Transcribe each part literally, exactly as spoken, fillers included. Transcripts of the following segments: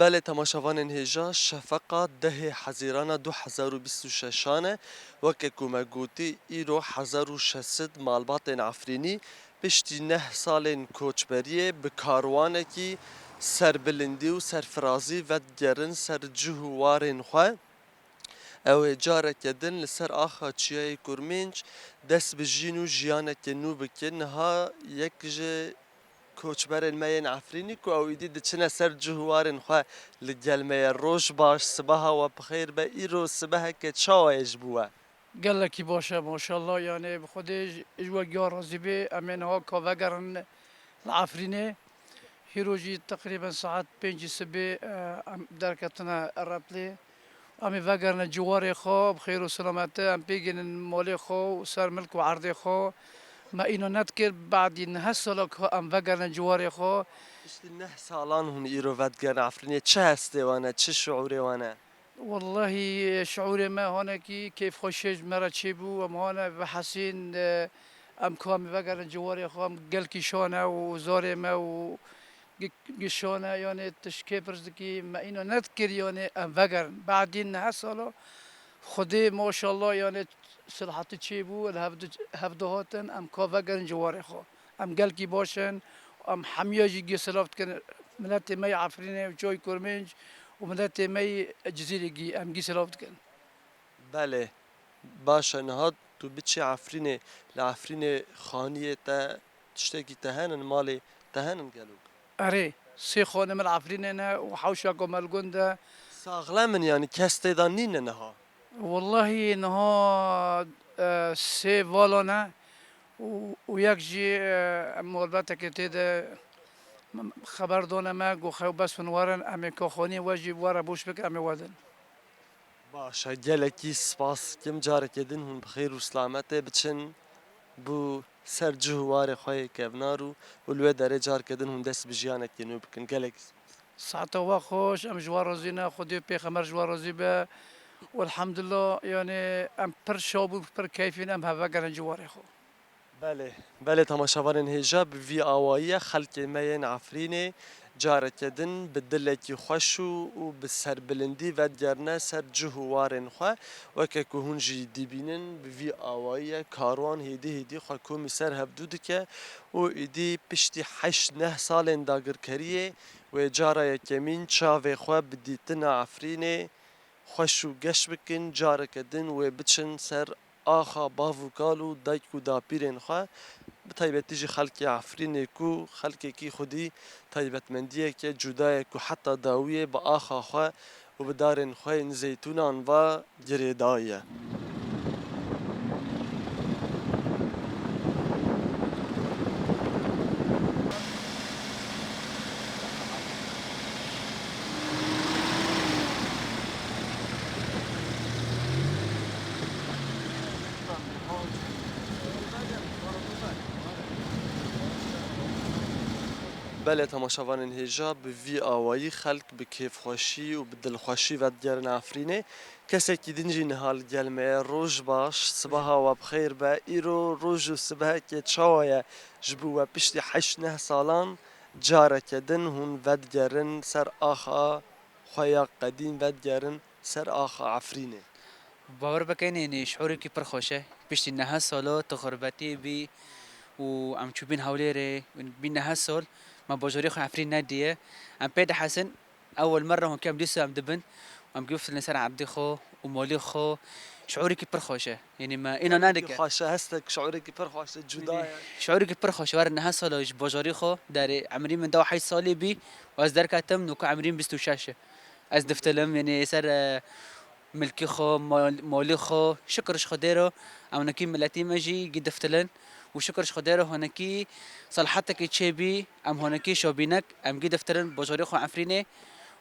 Belê temaşevanên hêja, şefeqa dehê Hezîrana du hezar û bîst û şeşan e. Weke ku me gotî, îro hezar û şeş sed malbatên Efrînî piştî neh salên koçberiyê bi karwanekî serbilindî û serfirazî vedigerin ser cih û warên xwe. Ew ê careke din li ser axa Çiyayê Kurmênc dest bi jîn û jiyaneke nû bikin. Niha yek ji koçberên me yên Efrînî ku ew êdî diçine ser cih û warên xwe li gel me ye. Roj baş, sibeha we bi xêr be. Îro sibeheke çawa ye ji bo we? Gelekî baş e, maşallah, yanê bi Xwedê ji, ji we giya razî bê. Em ê niha ka vegerin li Efrînê. Hîro jî teqrîben saet pêncî sibê, e, em derketine Replê. Em ê vegerine ciwarê xwe, bi xêr û silametî em pê gênin malê xwe û ser milk û erdê xwe. Me îno nedikir, badî neh sala ku em vegerine ciwarê xwe. Piştî neh salan hûn îro vedigerine Efrînê, çi hestê wan e, çi şiûrê wan e? Wellahî, şiûrê me hanekî kêfxweşiyê ji me re çêbû, em hane bihesîn, e, em ku em vegerin ciwarê xwe, em gelkî şan e û zarê me û gi-, gişan e, yanê tu ji kê pirs dikî, me îno nedikir, yanê em vegerin. Badî neh sala, Xwedê maşallah, yanê silahati çêbû, li hevdu-, hevdu hatin, em ka vegerin ciwarê xwe. Em gelkî baş in, em hemiya jî gê silav dikin. Miletê me yê Efrînê û Çiyayê Kurmênc û miletê me yê Cizîrê gî, em gî silav dikin. Belê, baş e, niha tu biçî Efrînê, li Efrînê xaniyê te tiştekî te henin, malê te henin gelo? Erê, sê xanê min li Efrînê ne û hewşa ku me li gund e. Saxlem in, yanî kes tê de nîne niha? Wellahî niha, e, sê vala ne û, û yek jî, e, em malbetekê tê de xeber dane me, got xew bes hûn werin, em ê ka xaniyê we jî were boş bikin, em ê wedin. Baş e, gelekî spas dikim. Careke din hûn bi xêr û silametê biçin bo ser cih û warê xwe yê kevnar û, û li wê derê careke din hûn dest bi jiyanekê nû bikin. Gelekî spas. Saeta we xweş, em ji we razî ne, Xwedê û Pêxember ji we razî be. Welhemdulillah, yanê em pir şa bûn, pir keyfîn, em hev vegerin ciwarê xwe. Belê, belê temaşevanên hêja, bi vî awayî ye xelkê me yên Efrînê careke din bi dilekî xweş û, û bi serbilindî vedigerine ser cih û warên xwe. Weke ku hûn jî dibînin, bi vî awayî ye, karwan hêdî hêdî xwe komî ser hevdû dike û êdî piştî heşt neh salên dagirkeriyê wê cara yekemîn çavê xwe bi dîtina Efrînê xweş û geş bikin, careke din wê biçin ser axa bav û kal û dayik û dapîrên xwe, bi taybetî jî xelkê Efrînê ku xelkekî xwedî taybetmendiyeke cuda ye ku heta dawiyê bi axa xwe û bi darên xwe yên zeytûnan ve girêdayî ye. Belê temaşevanên hêja, bi vî awayî xelk bi kêfxweşî û bi dilxweşî vedigerin Efrînê. Kesekî din jî niha li gel me ye. Roj baş, sibeha we bi xêr be. Îro roj û sibeheke çawa ye ji bo we? Piştî heşt neh salan careke din hûn vedigerin ser axa xwe ya qedîm, vedigerin ser axa Efrînê. Bawer bikin, yanî şiûrekî pir xweş e. Piştî neha salo tu xurbetiyê bî û em çûbîn Hewlêrê, bî neha sal me bajarê xwe Efrîn nediye. Em pê dihesin, ewil merra hûn kem dîsa em dibin, em giftilin ser erdê xwe û malê xwe. Şiûrekî pir xweş e. Yanî me îna Şiûrekî nedike. Xweş e, hestek şiûrekî pir xweş e, cuda ye. Şiûrekî pir xweş e. Werin neha sala ji bajarê xwe derê, emrî min dew heşt salî bî û ez derketim, nûka emrî min bîst û şeş e. Ez diftilim, yanî ser, e, milkê xwe, mal-, malê xwe, şikir ji Xwedê re, em hinekî miletî me jî gî diftilin û şikir ji Xwedê re hinekî selahetekê çêbî, em hinekî şabînek, em gî diftilin bajarê xwe Efrînê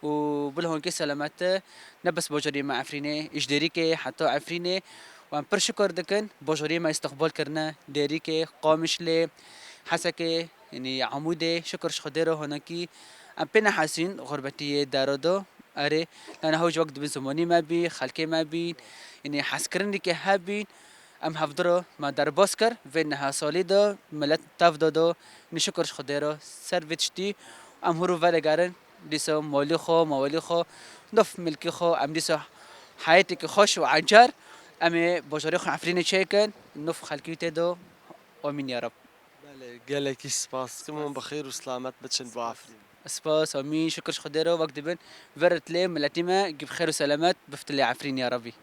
û bila hinekî selamet e, ne bes bajarê me Efrînê, ji Dêrikê heta Efrînê û em pir şikir dikin, bajarê me îstiqbal kirine, Dêrikê, Qamişlê, Hesekê, yanî Amûdê, şikir ji Xwedê re hinekî em pê nehesîn xurbetiyê dera de. Erê, lana hewce wek dibin zimanî me bî, xelkê me bîn, yanî hezkirinîkê hebîn, em hevdiro me derbas kir, vê neha salî de, milet tev de do, yanî şikir ji Xwedê re, ser vê tiştî, em hûrû vedegerin, Dîsa malê xwe, mawelê xwe, nûf milkê xwe, em dîsa heyeteke xweş û ecar, em ê bajarê xwe Efrînê çêkin, nûf xelkê wî tê de. Amîn ya Rab. Belê, gelekî spas dikim hûn bi xêr û silamet biçin bo Efrîn. Spas, amîn, şikir ji Xwedê re, wek dibin, vir dilê miletî me, bi xêr û selamet, biftilê Efrîn ya Rabbî.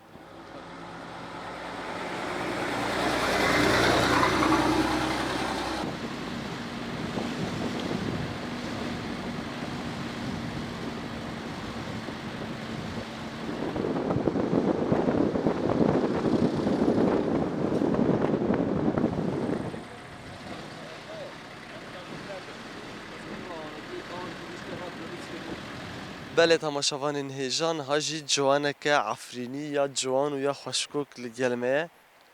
Belê temaşevanên hêja, niha jî ciwaneke Efrînî ya ciwan û ya xweşkok li gel me ye.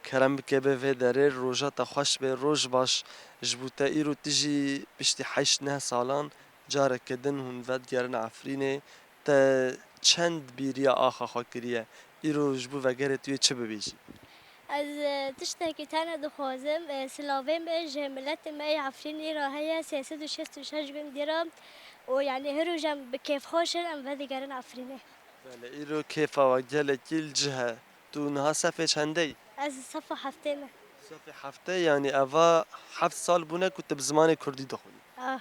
Kerem bike bê vê derê, roja te xweş be, roj baş ji bo te. Îro tu jî piştî heşt neh salan careke din hûn vedigerin Efrînê. Te çend bîriya axa xwe kiriye? Îro ji bo vegerê tu yê çi bibêjî? Ez, e, tiştekî tene dixwazim, e, silavê me ji miletê me yê Efrînê re heye, sê sed û şêst û şeş gundî re û, yanî, her roj em bi kêfxweş in, em vedigerin Efrînê. Belê, îro kêfa we gelekî li cih e. Tu niha sefê çendê yî? Ez sefa heftê me. Sefê heftê, yanî eva heft sal bûne ku tu bi zimanê kurdî dixwînî? Ah,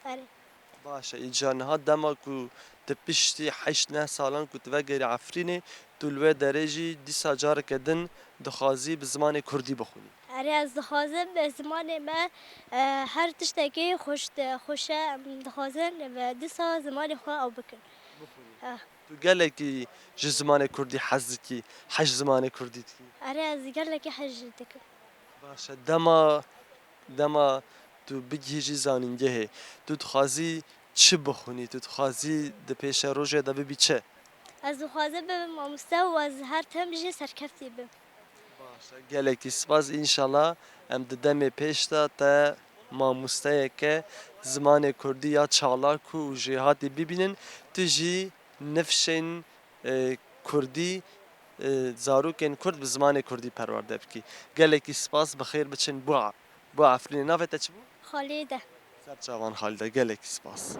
erê. Baş e, îcar niha dema ku tu piştî heşt neh salan ku tu vegerî Efrînê, tu li wê derê jî dîsa careke din dixwazî bi zimanê kurdî bixwînî? Erê, ez dixwazim bi zimanê me, e, her tiştekî xweş, xweş e, em dixwazin bi dîsa zimanê xwe ew bikin. Bixwînî. Eh. Tu gelekî ji zimanê kurdî hez dikî, hej zimanê kurdî dikî? Erê, ez gelekî hej dikim. Baş e, dema, dema tu bigihîjî zanîngehê, tu dixwazî çi bixwînî? Tu dixwazî di pêşerojê de bibî çi? Ez dixwazim bibim mamoste û ez her tim jî serkeftî bim. Baş e, gelekî spas. Înşallah em di demê pêş de te mamosteyeke zimanê kurdî ya çalak û jêhatî bibînin. Tu jî nifşên, e, kurdî, e, zarokên kurd bi zimanê kurdî perwerde bikî. Gelekî spas, bi xêr biçin bo, bo Efrînê. Navê te çi bû? Xalîde. Ser çavan Xalîde, gelekî spas.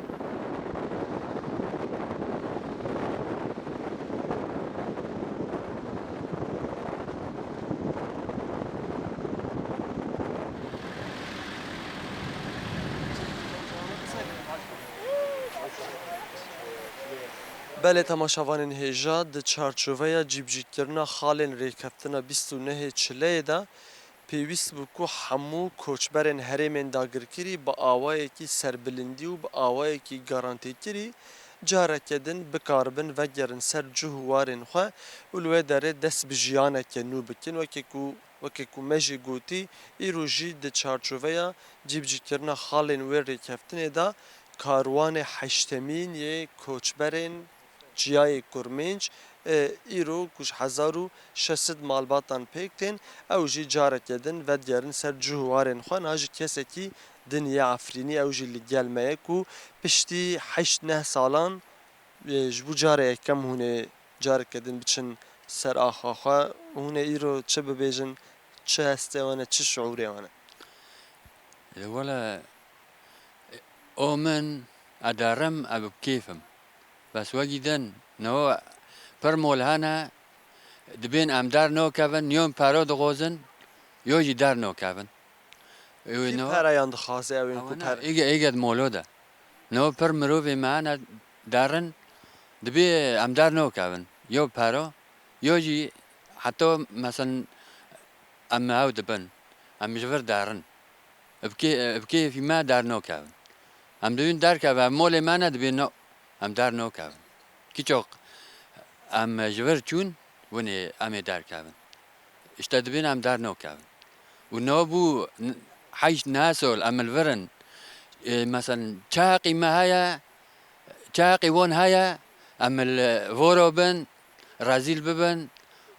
Belê temaşevanên hêja, di çarçoveya cîbicîkirina xalên rêkeftina bîst û nehê Çileyê de, pêwîst bû ku hemû koçberên herêmên dagirkirî bi awayekî serbilindî û bi awayekî garantîkirî careke din bikaribin vegerin ser cih û warên xwe û li wê derê dest bi jiyaneke nû bikin. Wekî ku, wekî ku me jî gotî, îro jî di çarçoveya cîbicîkirina xalên wê rêkeftinê de karwanê heştemîn yê koçberên Çiyayê Kurmênc, e, îro ku ji hezar û şeş sed malbatan pêk tên, ew jî careke din vedigerin ser cih û warên xwe. Niha jî kesekî din yê Efrînî, ew jî li gel me ye ku piştî heşt neh salan, e, ji bo carê yekem hûn ê careke din biçin ser axa xwe. Hûn ê îro çi bibêjin, çi hestê wan e, çi şiûrê wan e? E, wele, e, o min, e, derim, e, bi kêf im. Bes wekî din, niho pir mol hene, dibên em dernokevin, yo em pero dixwazin, yo jî dernokevin. Ê, wê Kî niho pereyan dixwaze ew ên ku Ewana per êge, êge di molo de. Niho pir mirovê me hene derin, dibê em dernokevin. Yo pero, yo jî heta, meselen, em hew dibin, em ji vir derin. Bi kê-, bi kêfî me dernokevin. Em dibîn derkeve, em molê me ne dibîn no, em dernokevin. Kiçok em ji vir çûn, winê em ê derkevin. Îşte dibîn em dernokevin. Û no bû n-, heşt neh sol em li vir in. Ê, meselen, çi heqî me heye, çi heqî wan heye, em li voro bin, rezîl bibin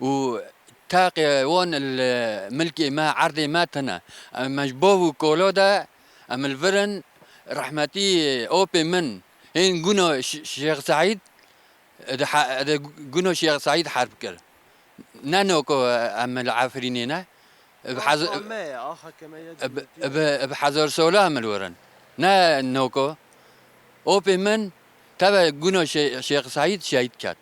û taqê wan li milkê me, erdê me tune. Em ji bov û kolo de em li vir in, rehmetî opê min hên guno Ş-, Şêx Seîd, di he-, di guno Şêx Seîd herb kir. Ne noko em li Efrînê ne. Bi hez-, Axa me ye, axa ke me ye bi, cumhuriyet. Bi, bi hezar sola em li wir in. Ne noko. Opê min Teve guna Şê-, Şêx Seîd şehîd ket.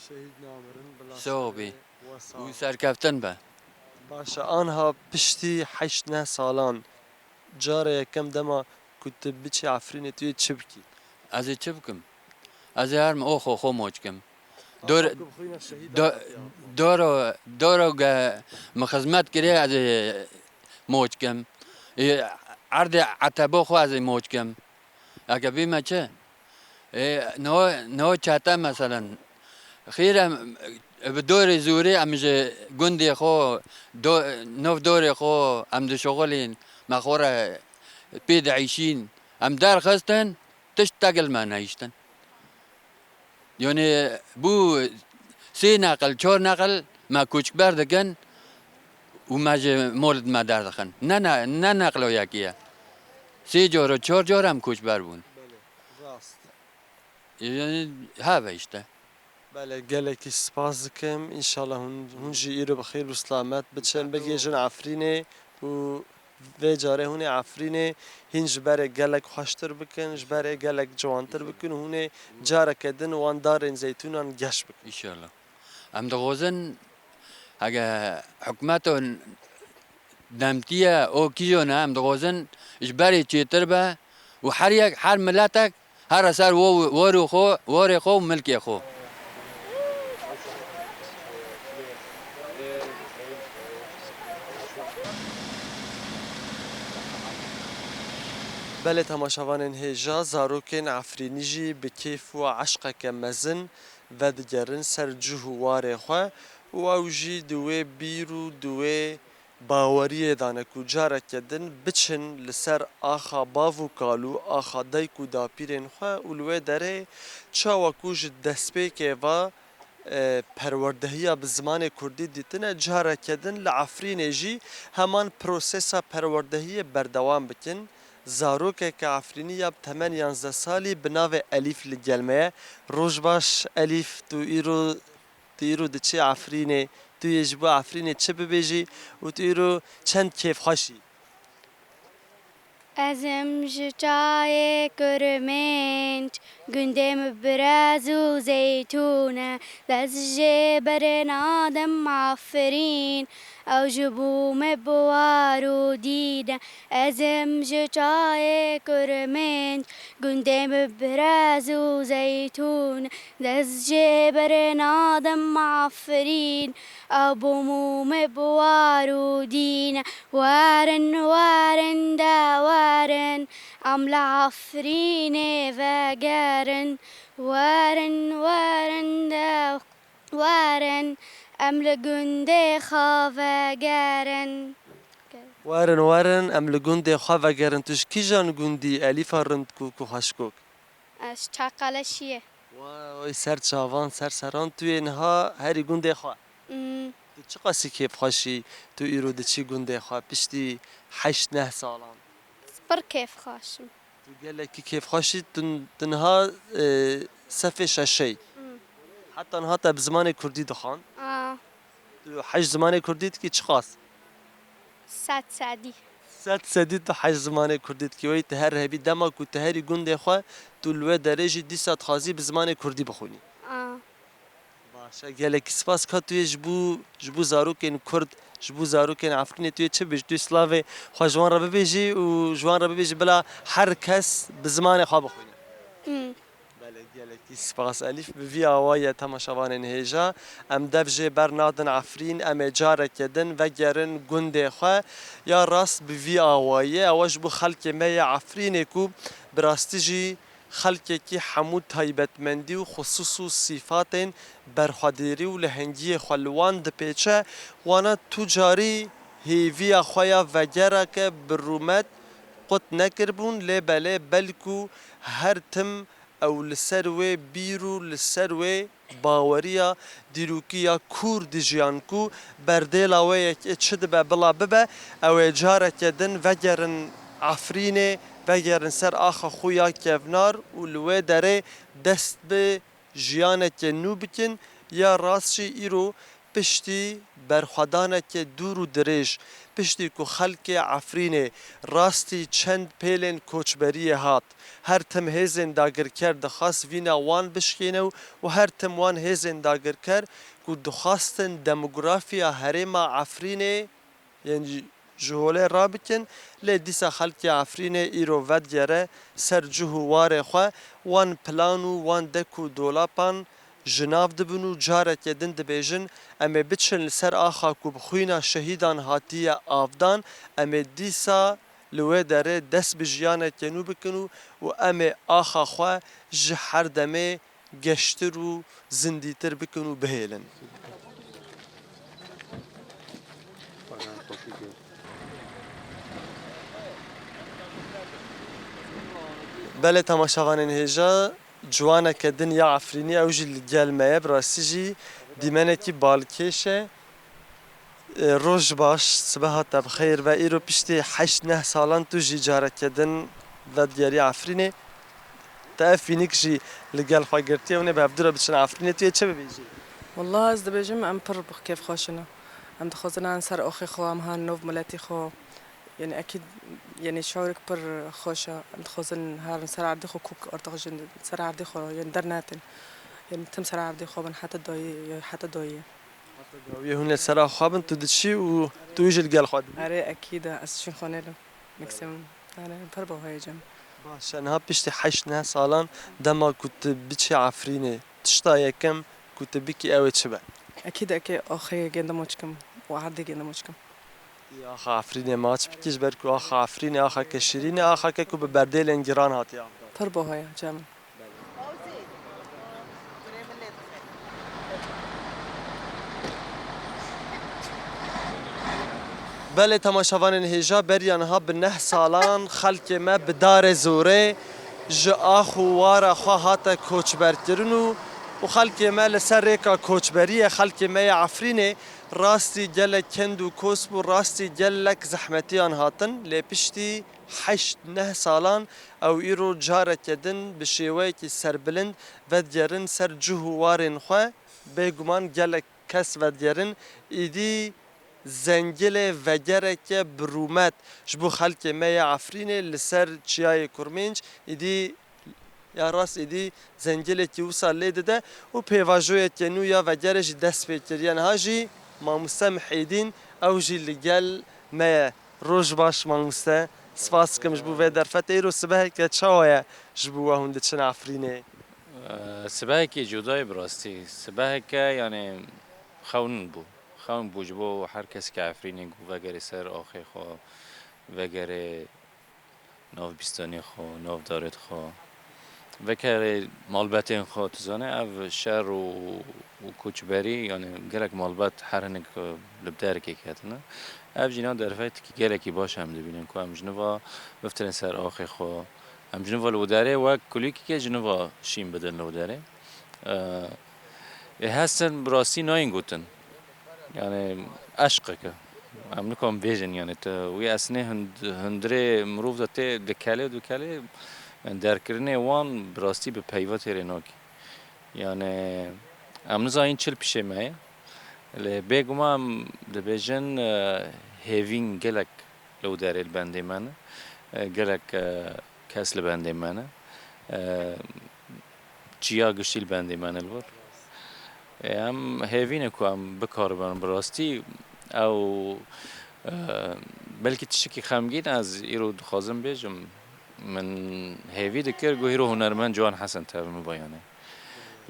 Şehîd namirin, bila Sağ ol, serê bî. We sağ Û ol. Serkeftin be. Baş e, anha piştî heşt neh salan cara yekem dema ku tu biçî Efrînê tu yê çi bikî? Ez ê çi bikim? Ez ê herim oxo xo moç kim. Dor-, Anha ku bixwîne şehîd do-, hatiya. Doro, doro ge min xizmet kirê ez ê moç kim. Ê, erdê etebo xo ez ê moç kim. Eke bîme çi? Ê, no, no çete meselen. Xîr em, bi dorê zûrê em ji gundê xo, do-, nov dorê xo em dişuxulîn, me xo re pê dieyşîn. Em derxistin, tişt tegil me nehiştin. Yanî bû sê neqil, çar neqil me koçber dikin û me ji mol me derdixin. Ne, ne, ne neqlo yekî ye. Sê car û çar car em koçber bûn. Belê, rast. Yanî heve işte. Belê, gelekî spas dikim. Înşallah hûn, hûn jî îro bi xêr û silamet biçin, bigihîjin Efrînê û vê carê hûn ê Efrînê hîn ji berê gelek xweştir bikin, ji berê gelek ciwantir bikin û hûn ê careke din wan darên zeytûnan geş bikin. Înşallah. Em dixwazin heke hikûmeto demtî ye, o kîjo ne, em dixwazin ji berê çêtir be û her yek, her miletek here ser wo-, warê xwe, warê xwe û milkê xwe. Belê temaşevanên hêja, zarokên Efrînî jî bi kêf û eşqeke mezin vedigerin ser cih û warê xwe û ew jî di wê bîr û di wê baweriyê de ne ku careke din biçin li ser axa bav û kal û axa dayik û dapîrên xwe û li wê derê çawa ku ji destpêkê ve, e, perwerdehiya bi zimanê kurdî dîtine, careke din li Efrînê jî heman prosesa perwerdehiyê berdewam bikin. Zarokeke Efrînî ya bi temen yanzdeh salî bi navê Elîf li gel me ye. Roj baş Elîf, tu îro Tu îro diçî Efrînê, tu yê ji bo Efrînê çi bibêjî û tu îro çend kêfxweş î? Ez im ji çayê Kurmênc, gundê min birez û zeytûn e, dest jê berê nadim Efrîn, ew ji bo me bi war û dîn e. Ez im ji çayê Kurmênc, gundê min birez û zeytûn, dest jê berê nadim Efrîn, ew bo mûmê bi war û dîn e. Werin, werin de werin, em li Efrînê vegerin. Werin, werin de werin, em li gundê xwe vegerin. Werin, werin, em li gundê xwe vegerin. Tu ji kîjan gundî, Elîfa Rindkûk û Xweşkok? Ez ji Çaqaleşiyê. Way, ser çavan, ser seran. Tu yê niha herî gundê xwe? Mm. Tu çiqasî kêfxweş î, tu îro diçî gundê xwe piştî heşt neh salan? Pir kêfxweş im. Tu gelekî kêfxweş î, tu, tu niha, e, sefê şeşê yî. Mm. Heta niha te bi zimanê kurdî dixwand. A. Tu hej zimanê kurdî dikî çiqas? Sed sedî. Sed sedî tu hej zimanê kurdî dikî. Wey tu her hebî dema ku tu herî gundê xwe, tu li wê derê jî dîsa dixwazî bi zimanê kurdî bixwînî. A. Baş e, gelekî spas. Ka tu yê ji bo, ji bo zarokên kurd, ji bo zarokên Efrînê tu yê çi bibêjî? Tu yê silavê xwe ji wan re bibêjî û ji wan re bibêjî bila her kes bi zimanê xwe bixwîne. Hmm. Belê, gelekî spas Elîf. Bi vî awayî ye temaşevanên hêja. Em dev jê bernadin Efrîn, em ê careke din vegerin gundê xwe. Ya rast bi vî awayî ye. Ew e ji bo xelkê me yê Efrînê ku bi rastî jî xelkekî hemû taybetmendî û xusûs û sîfatên berxwedêrî û lehengiyê xwe li wan dipêçe. Wana tu carî hêviya xwe ya vegereke bi rûmet qut nekiribûn, lê belê belkû her tim ew li ser wê bîr û li ser wê baweriya dîrokî ya kûr dijiyan ku berdêla wê yekê çi dibe bila bibe, ew ê careke din vegerin Efrînê, vegerin ser axa xwe ya kevnar û li wê derê dest bi jiyaneke nû bikin. Ya rast jî îro piştî berxwedaneke dûr û dirêj, piştî ku xelkê Efrînê rastî çend pêlên koçberiyê hat, her tim hêzên dagirker dixwast vîna wan bişkêne û, û her tim wan hêzên dagirker ku dixwastin demografiya herêma Efrînê yên ji, ji holê rabikin, lê dîsa xelkê Efrînê îro vedigere ser cih û warê xwe, wan plan û wan dek û dolapan ji nav dibin û careke din dibêjin, em ê biçin li ser axa ku bi xwîna şehîdan hatiye avdan, em ê dîsa li wê derê dest bi jiyaneke nû bikin û, û em ê axa xwe ji her demê geştir û zindîtir bikin û bihêlin. Belê temaşevanên hêja, ciwaneke din ya Efrînî, ew jî li gel me ye, bi rastî jî dîmenekî balkêş e. E, roj baş, sibeha te bi xeyr be. Îro piştî heşt neh salan tu jî careke din vedigerî Efrînê. Te ev fînik jî li gel xwe girtiye, hûn ê bi hevdû re biçin Efrînê. Tu yê çi bibêjî? Wallah ez dibêjim em pir bi kêfxweş in. Em dixwazin herin ser axê xwe, em herin nov miletî xwe. Yanî ekîd, yanî şawirek pir xweş e. Em dixwazin herin ser erdê xwe, kok artix jin ser erdê xwe, yanî dernetin. Yanî tim ser erdê xwe bin heta dayê, heta dayê. Heta dawiyê hûn li ser axa bin, tu diçî û tu jî li gel xwe dibî? Erê, ekîd e, ez çîn xwe nêlim. Maksimum. Erê, pir bo heyecem. Baş e, niha piştî heşt neh salan dema ku tu biçî Efrînê, tişta yekem ku tu bikî ew ê çi be? Ekîd eke axê gêndimo çikim û erdê gêndimo çikim. Yê axa Efrînê maç bikî, ji ber ku axa Efrînê axake şirîn e, axake ku bi berdêlên giran hatiye avdan. Pir bo heye, cem. Belê temaşevanên hêja, beriya niha bi neh salan xelkê me bi darê zorê ji ax û wara xwe hate koçberkirin û, û xelkê me li ser rêka koçberiyê, xelkê me yê Efrînê rastî gelek kend û kos bû, rastî gelek zehmetiyan hatin, lê piştî heşt neh salan ew îro careke din bi şêweyekî serbilind vedigerin ser cih û warên xwe. Bêguman gelek kes vedigerin, îdî zengilê vegereke bi rûmet ji bo xelkê me yê Efrînê li ser Çiyayê Kurmênc, îdî ya rast êdî zengilekî wisa lê dide û pêvajoyeke nû ya vegere jî dest pê kiriye. Niha jî mamoste Mihêdîn, ew jî li gel me ye. Roj baş mamoste. Spas dikim ji bo vê derfetê. Îro sibeheke çawa ye ji bo we hûn diçin Efrînê? Eee, sibehekî cudayê bi rastî. Sibeheke, yanî, xewn bû. Xewn bû ji bo her kesekî Efrînê ku vegerê ser axê xwe, vegerê nav bîstanê xwe, nav darê xwe, vegerê malbetên xwe. Tu zanî ev şer û, û koçberî, yanî gelek malbet her hinek, e, li bi derkê ketine. Ev jî na derfetekî gelekî baş em dibînin ku em ji nû ve biftirên ser axê xwe. Em ji nû ve li wê derê wek kulîkeke ji nû ve şîn bidin li wê derê. E, ê hestin bi rastî nayên gotin. Yanî eşqeke. Em nikom bêjin, yanî tu wî esnê hund-, hundirê mirov de tê dikelê û dikelê, yanî derkirinê wan bi rastî bi peyva têrê nakî. Yanî em nizanîn çi li pişê me ye. Lê bêguman em dibêjin, e, hêvîn gelek li wê derê li bendê me ne. E, gelek, e, kes li bendê me ne. E, Çiya giştî li bendê me ne li vir. E, em hêvî ne ku em bikaribin bi rastî ew, e, belkî tiştekî xemgîn ez îro dixwazim bêjim. Min hêvî dikir ku hîro hunermend Ciwan Hesen tev min ba yanê.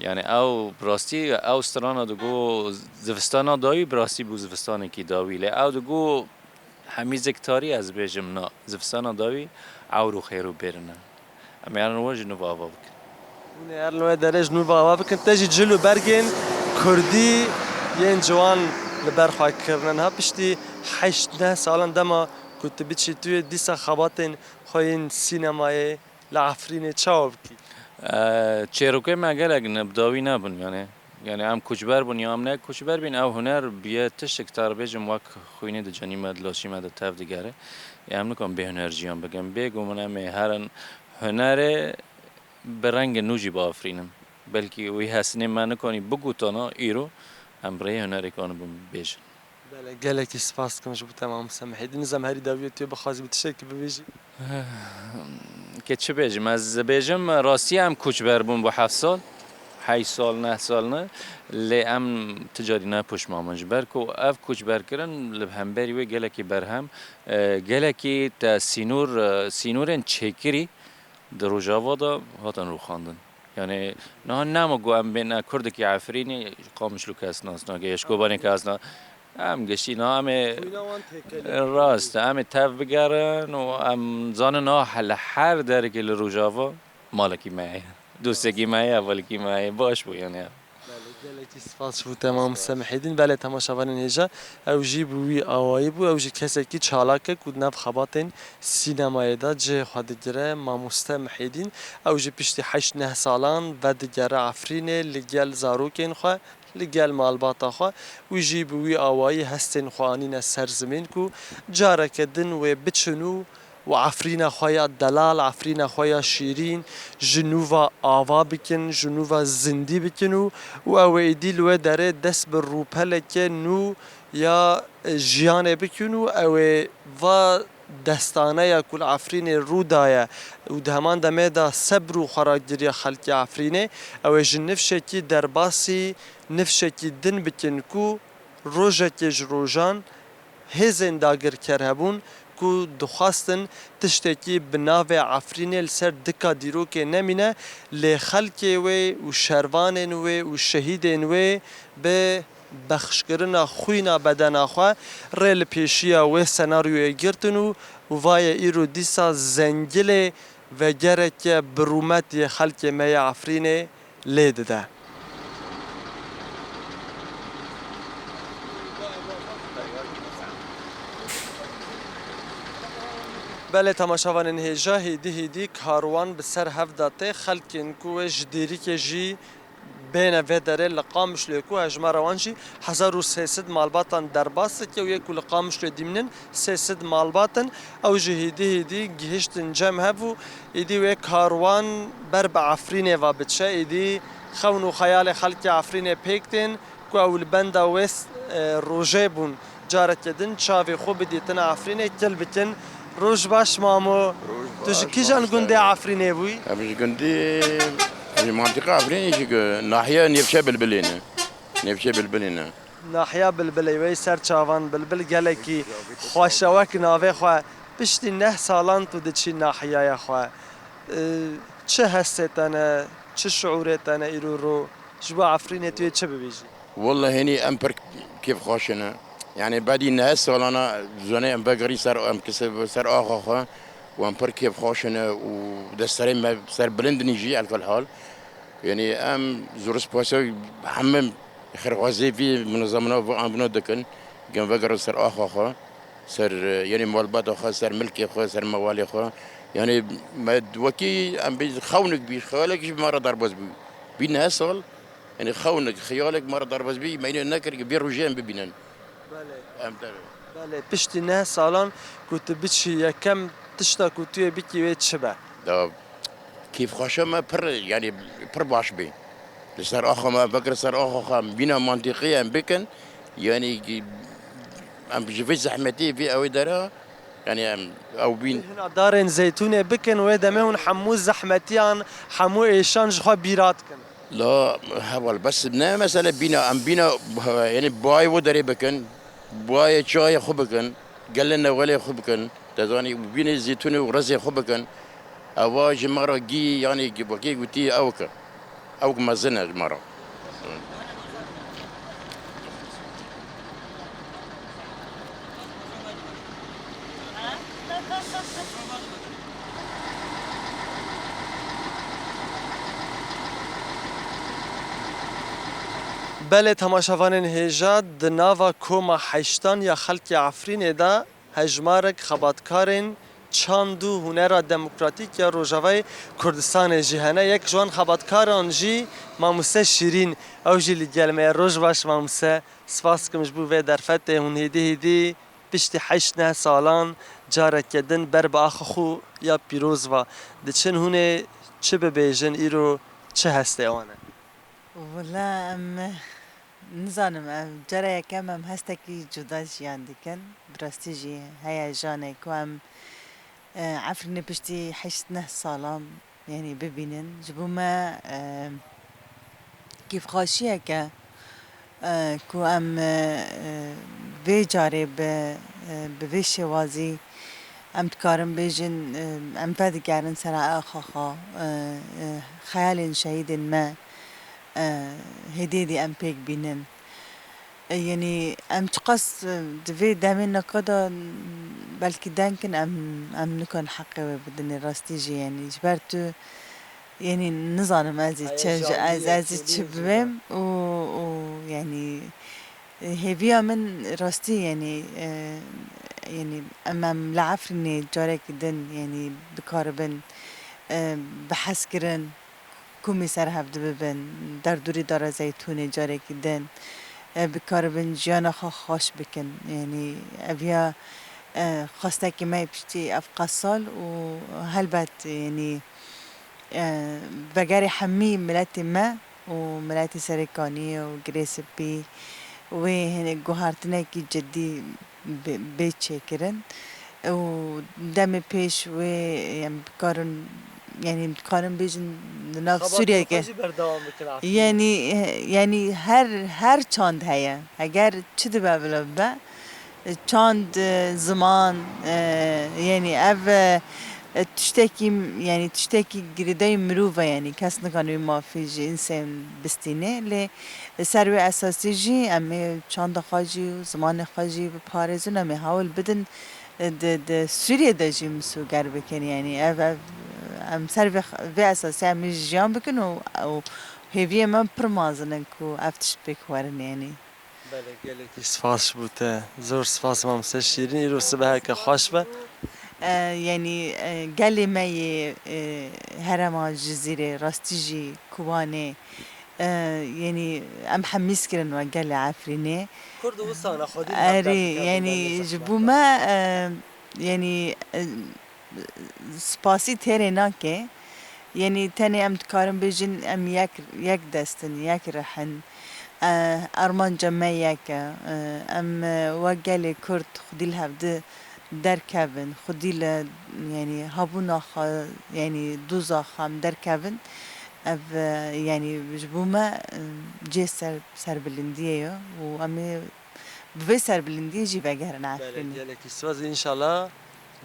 Yanî ew bi rastî ew strana digo zivistana dawî bi rastî bû zivistanekî dawî. Lê ew digo hemî ziktarî ez bêjim na, zivistana dawî ewr û xêr û bêrine. Em ê herin we ji nû ve ava bikin. Hûn ê herin wê derê ji nû ve ava bikin. Te jî cil û bergên kurdî yên ciwan li ber xwe kirine. Niha piştî heşt neh salan dema ku tu biçî, tu yê dîsa xebatên xwe yên sînemayê li Efrînê çawa bikî? E, çêrokê me gelek ne, bi dawî nebin, yanî. Yanî em koçber bûn ya em ne koçber bîn, ew huner bûye tiştek, te re bêjim, wek xwînê di canî me, di laşî me de tev digere. Em nikan bê huner jiyan bikin. Bêguman em ê herin hunerê bi rengê nû jî biafirînin. Belkî wî hestinê me nikanî bigotana îro, Em bi rêyê hunerê kanibûn bêjin. Belê, gelekî spas dikim ji bo te mamoste Mihîdîn. Nizam herî dawiyê tu yê bixwazî bi tiştekî bibêjî? Ke çi bêjim, ez bêjim, rastî em koçber bûn bo heft sal, heşt sal, neh sal ne, lê em ti carî ne poşman bûn. Ji ber ku ev koçberkirin li hemberî wê gelekî berhem, e, gelekî te sînor, e, sînorên çêkirî di Rojava de hatin rûxandin. Yani niha nema ku em bêne Kurdekî Efrînê, Qamişlo kes nas nake, ya ji Kobanê kes nas. Em giştî niha em ê Xwîna wan têkelê. Rast, em ê tev bigerin û em zanin niha he-, li her derekê li Rojava malekî me heye. Dostekî me heye, hevalekî me heye. Baş bû yani. Belê, gelekî spas ji bo te mamoste Mihîdîn. Belê temaşevanên hêja, ew jî bi wî awayî bû. Ew jî kesekî çalak e ku di nav xebatên sînemayê de cihê xwe digire. Mamoste Mihîdîn, ew jî piştî heşt neh salan vedigere Efrînê li gel zarokên xwe, li gel malbata xwe. Wî jî bi wî awayî hestên xwe anîne ser zimên ku careke din wê biçin û û Efrîna xwe ya delal, Efrîna xwe ya şîrîn ji nû ve ava bikin, ji nû ve zindî bikin û, û ew ê îdî li wê derê dest bi rûpeleke nû ya, e, jiyanê bikin û ew ê va destaneya ku li Efrînê rû daye û di heman demê de sebr û xweragiriya xelkê Efrînê, ew ê ji nifşekî derbasî nifşekî din bikin ku rojekê ji rojan hêzên dagirker hebûn ku dixwestin tiştekî bi navê Efrînê li ser dika dîrokê nemîne, lê xelkê wê û şervanên wê û şehîdên wê bi bexşkirina xwîna bedena xwe rê li pêşiya wê senaryoyê girtin û, û va ye îro dîsa zengilê vegereke bi rûmet yê xelkê me yê Efrînê lê dide. Belê temaşevanên hêja, hêdî hêdî karwan bi ser hev de tê, xelkên ku wê ji Dêrikê jî bêne vê derê li Qamişloyê ku hejmara wan jî hezar û sê sed malbatan derbas dike û yê ku li Qamişloyê dimînin sê sed malbat in. Ew jî hêdî hêdî gihiştin cem hev û êdî wê karwan ber bi Efrînê ve biçe. Êdî xewn û xeyalê xelkê Efrînê pêk tên ku ew li benda wê, e, rojê bûn. Careke din çavê xwe bidîtin Efrînê kil bikin. Roj baş mamo. Roj baş, mamoste. Tu ji kîjan gundê Efrînê bûyî? Em ji gundê, ji mantiqa Efrînê, ji gu-, nahiya Nêvşe Bilbilê ne. Nêvşe Bilbilê ne. Nahiya Bilbilê, wey ser çavan Bilbil gelekî xweş e, wek navê xwe. Piştî neh salan tu diçî nahiyaya xwe. E, çi hestê te ne, çi şiûrê te ne îro ro? Ji bo Efrînê tu yê çi bibêjî? Wellahî hênî em pir kêfxweş in. Yanî bedî neh salana zonê em vegerî ser, em kise-, ser axa xwe û em pir kêfxweş in û destserê me ser bilind in jî elkel hal. Yanî em zor spasiya hemî xêrxwazê vî munezemina vî anbûna dikin. Em vegerin ser axa xwe, ser, yanî malbata xwe, ser milkê xwe, ser mewalê xwe. Yanî me wekî em bê xewnik bî, xeyalek jî bi me re derbas bû. Bî neh sal, Yanî xewnek, xiyalek me re derbas bî, me îne nekir ku vê rojê em bibînin. Belê. Em te Belê, piştî neh salan ku tu biçî yekem tişta ku tu yê bikî wê çi be? Da kêfxweşa me pir, yanî pir baş bî. Li ser axa me, vekir ser axa xwe em bîna mantîqî em bikin. Yanî em ji vê zehmetî, vê ew ê dera, yanî em ew bîn. Hina darên zeytûnê bikin, wê demê hûn hemû zehmetiyan, hemû êşan ji xwe bîra dikin. La heval, bes ne mesele bîna, em bîna, yanî bayê wê derê bikin, bayê çayê xwe bikin, gelê newelê xwe bikin, te zanî, bînê zeytûnê û rezê xwe bikin. Eva ji me re gî, yanî wekî gotî ewk e. Ewk mezin e ji me re. Belê temaşevanên hêja, di nava koma heştan ya xelkê Efrînê de hejmarek xebatkarên çand û hunera demokratîk ya Rojavayê Kurdistanê jî hene. Yek ji wan xebatkaran jî Mamoste Şîrîn, ew jî li gel me ye. Roj baş Mamoste, spas dikim ji bo vê derfetê. Hûn hêdî hêdî piştî heşt neh salan careke din ber bi axa xwe ya pîroz ve diçin. Hûn ê çi bibêjin, îro çi hestê wan e? Wela em Nizanim, em cara yekem em hestekî cuda jiyan dikin. Bi rastî jî heye janê ku em, e, Efrînê piştî heşt neh salan, yanî bibînin. Ji bo me, e, kêfxweşiyek e, e, ku em, e, e, vê carê bi, e, bi vê şêwazî em dikarin bêjin, e, em vedigerin sera axa xwe, e, e, xeyalên şehîdên me, e, hêdî hêdî em pêk bînin. E, yanî em çiqas, e, di vê demê naka de belkî deng kin, em, em nikan heqê wê bidinê rastî jî, yanî ji ber tu, yanî nizanim ez ê çi, ez, ez ê çi bibêm û, û yanî, e, hêviya min rastî, yanî, e, yanî em, em li Efrînê carekî din, yanî bikaribin, e, bi hezkirin, komî ser hev dibibin, derdorî Dara Zeytûnê carekî din, e, bikaribin jiyana xwe xweş bikin. Yanî ev ya, e, xwestekî me yê piştî ev qas sal û helbet, yanî, e, vegerê hemî miletê me û miletê Serêkaniyê û Girê Spî wê hinek guhartinekî cidî bê, bê çêkirin û demê pêş wê em bikarin, yanî em dikarin bêjin di nav Sûriyeyê ke. Xebatên xwe jî berdewam bikin aslında. Yanî, yanî her, her çand heye. Eger çi dibe bila bibe, çand, e, ziman, e, yanî ev, e, tiştekî, yanî tiştekî girêdayî mirov e, yanî kes nikane wî mafî ji însan bistîne, lê Li ser wê esasî jî em ê çanda xwe jî û zimanê xwe jî biparêzin, em ê hewl bidin, e, di, di Sûriyê de jî misoger bikin. Yanî ev, ev, em ser vê, vê esasî em ê jiyan bikin û, û hêviyê me pir mezin in ku ev tişt pêk werin, yanî. Belê, gelekî spas ji bo te. Zor spas mamoste Şîrîn. Îro sibeheke xweş be. E, yanî, e, gelê me yê, e, herêma Cizîrê, rastî jî Kobanê, e, yanî em hemîz kirin we gelê Efrînê. Kurd û wisana xwedî Erê, yanî ji bo me, e, yanî, e, spasî têrê nake. Yanî tenê em dikarin bêjin em yek, yek dest in, yek rih in. E, armanca me yek e. E, em, e, wek gelê Kurd xwedî li hev di derkevin, xwedî li, yanî hebûna xwe, yanî doza xwe em derkevin. Ev, e, yanî ji bo me, e, cihê ser, serbilindiyê ye û em ê bi vê serbilindiyê jî vegerin Belê, Efrînê. Gelekî spas, înşallah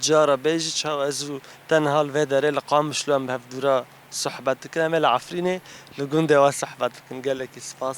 cara bê jî çawa ez û te niha li vê derê li Qamişlo em bi hevdû re sohbet dikin. Em ê li Efrînê li gundê we sohbet bikin. Gelekî spas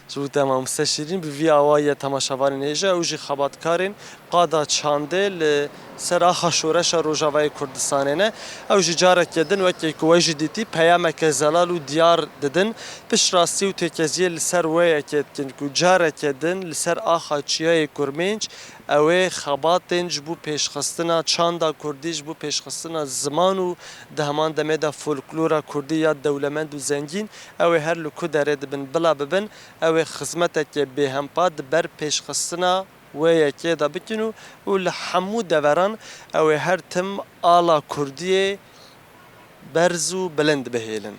ji bo te mamoste Şîrîn. Bi vî awayî ye temaşevanên hêja, ew jî xebatkarên qada çandê li ser axa şoreşa Rojavayê Kurdistanê ne. Ew jî careke din wekî ku we jî dîtî peyameke zelal û diyar didin. Piştrastî û têkeziyê li ser wê yekê dikin ku careke din li ser axa Çiyayê Kurmênc ew ê xebatên ji bo pêşxistina çanda kurdî, ji bo pêşxistina ziman û di heman demê de folklora kurdî ya dewlemend û zengîn, ew ê her li ku derê dibin bila bibin, ew ê xizmeteke bêhempa di ber pêşxistina wê yekê de bikin û, û li hemû deveran ew ê her tim ala kurdiyê berz û bilind bihêlin.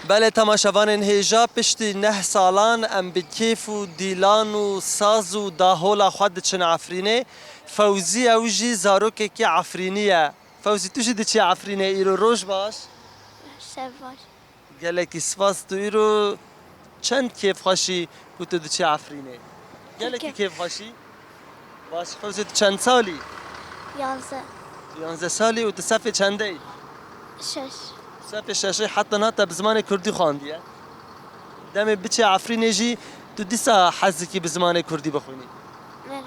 Belê temaşevanên hêja, piştî neh salan em bi kêf û dîlan û saz û dahola xwe diçin Efrînê. Fewzî ew jî zarokekî Efrînî ye. Fewzî, tu jî diçî Efrînê îro, roj baş. Şev baş. Gelekî spas, tu îro çend kêfxweşî ku tu diçî Efrînê? Gelekî kêfxweşî? Baş, Fewzî, tu çend salî? Yanzdeh. Tu yanzdeh salî û tu sefê çendeyî? Şeş. Sefê şeşê, heta niha te bi zimanê kurdî xwendiye? Demê biçê Efrînê jî tu dîsa hez dikî bi zimanê kurdî bixwînî? Belê.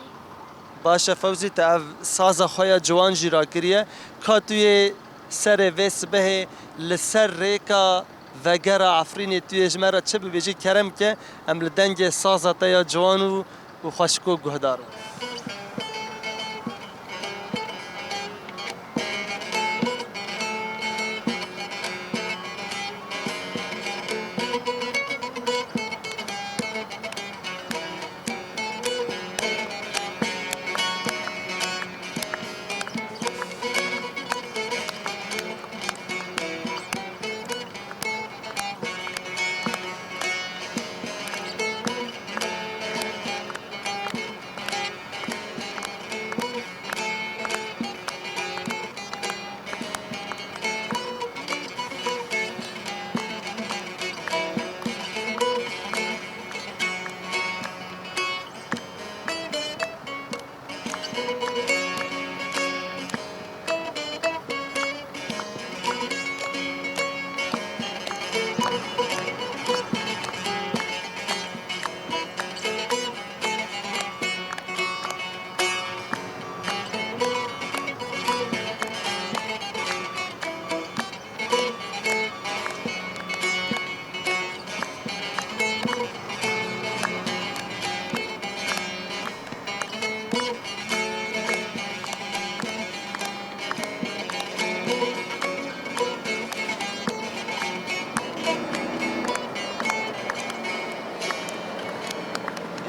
Baş e Fewzî, te ev saza xwe ya ciwan jî rakiriye. Ka tu yê serê vê sibehê li ser rêka vegera Efrînê tu yê ji me re çi bibêjî, kerem ke em li dengê saza te ya ciwan û, û xweşik û guhdar in.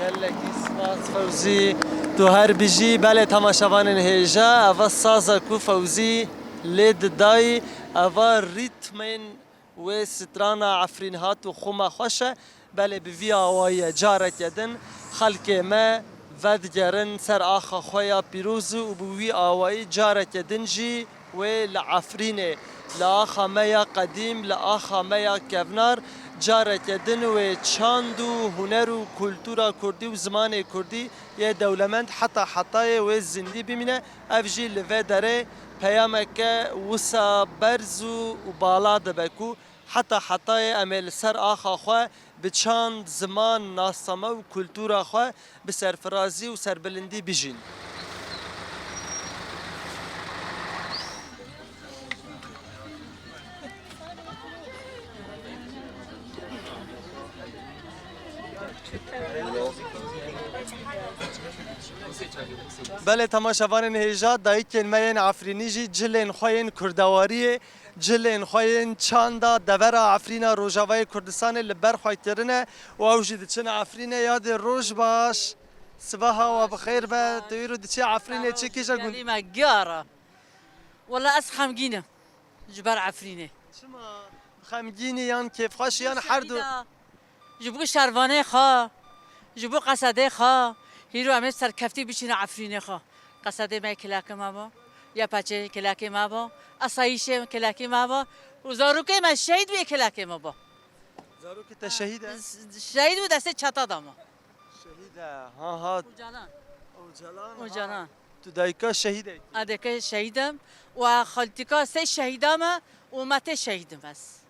Gelekî spas Fewzî, tu her bijî. Belê temaşevanên hêja, eva saza ku Fewzî lê didayî, eva rîtmên wê strana Efrîn hat û xuma xweş e. Belê bi vî awayî ye. Careke din xelkê me vedigerin ser axa xwe ya pîroz û bi wî awayî careke din jî wê li Efrînê, li axa me ya qedîm, li axa me ya kevnar, careke din wê çand û huner û kultura kurdî û zimanê kurdî yê dewlemend heta hetayê wê zindî bimîne. Ev jî li vê derê peyameke wisa berz û, û bala dibe ku heta hetayê em ê li ser axa xwe bi çand, ziman, nasname û kultura xwe bi serfirazî û serbilindî bijîn. Belê temaşevanên hêja, dayikên me yên Efrînî jî cilên xwe yên kurdewariyê, cilên xwe yên çanda devera Efrîna Rojavayê Kurdistanê li ber xwe kirine û ew jî diçin Efrînê. Yadê roj baş, sibaha we bi xêr be. Tu îro diçî Efrînê, çi kîja gund? Gelî me giyara. Wela ez xemgîn im ji ber Efrînê. Çima? Xemgînî yan kêfxweş yan her du? Şehîda. Ji bo şervanê xwe, ji bo qesedê xwe, hîro em ê serkeftî biçîne Efrînê xwe. Qesedê me kilakê me bo, YPC'ê kilakê me bo, asayîşê kilakê me bo û zarokê me şehîd bûye kilakê me bo. Zarokê te şehîd e? Şehîd bû destê çeta da me. Şehîd e, ha ha. Ocalan. Ocalan, ha. Ocalan. Tu dayika şehîdekî. A deke şehîd im û a xaltîka sê şehîda me û me tê şehîd im ez.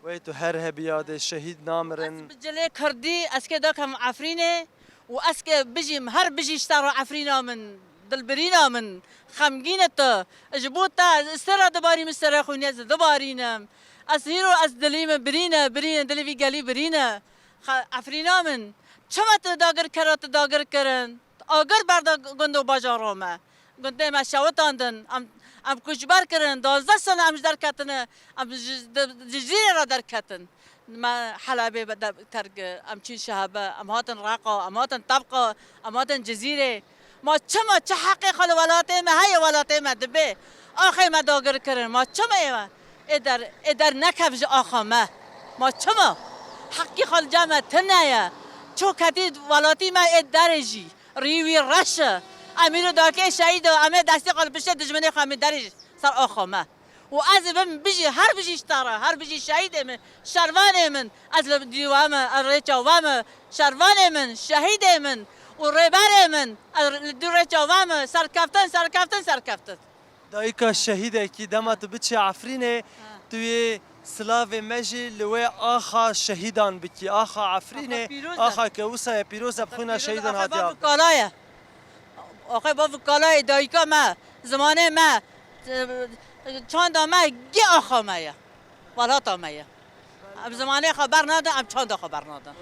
Wey tu her hebî yadê şehîd namirin. Ez bi cilê kurdî, ez kê dakem Efrînê û ez kê bijîm, her bijî ji te re Efrîna min, dilbirîna min, xemgîn e tu. Ji bo te, ez te re dibarîm, ez te re xwînê ez dibarînim. Ez hîro, ez dilî min birîne, birîne, dilê vî gelî birîne. Xe-, Efrîna min, çima tu dagir kera, tu dagir kirin? Agir berda gund û bajara me. Gundê me şewitandin. Em, em koçber kirin. Duwazdeh sene em ji derketine. Em ji, di, Cizîrê re derketin. Me Helebê be-, de-, terk, em çîn Şehebe. Em hatin Reqa. Em hatin Tebqa. Em hatin Cizîrê. Ma çima, çi heqê xwe li welatê me heye, welatê me dibe? Axê me dagir kirin. Ma çima ê me? Ê der, ê der nekev ji axa me. Ma çima? Heqî xwe li cem me tune ye. Ço ketî welatî me ê derê jî. Rî wî reş e. Em îro dakê şehîd e, em ê destê xwe li piştê dijminê xwe em ê derê ser axa me. Û ez ê bim bijî, her bijî ji te re, her bijî şehîdê min, şervanê min, ez li dîwa me, ez rêça we me, şervanê min, şehîdê min û rêberê min, ez li dû rêça we me, serkeftin, serkeftin, serkeftin. Dayika şehîdekî, dema tu biçî Efrînê, tu yê silavê me jî li wê axa şehîdan bikî. Axa Efrînê, axa ke wisa ye pîroz e, bi xwîna şehîdan hatiye. Axê bav û kala ye. Axê bav û kala ye, dayika me, zimanê me, çanda me, gê axa me ye. Welata me ye. Em zimanê xwe bernadin, em çanda xwe bernadin.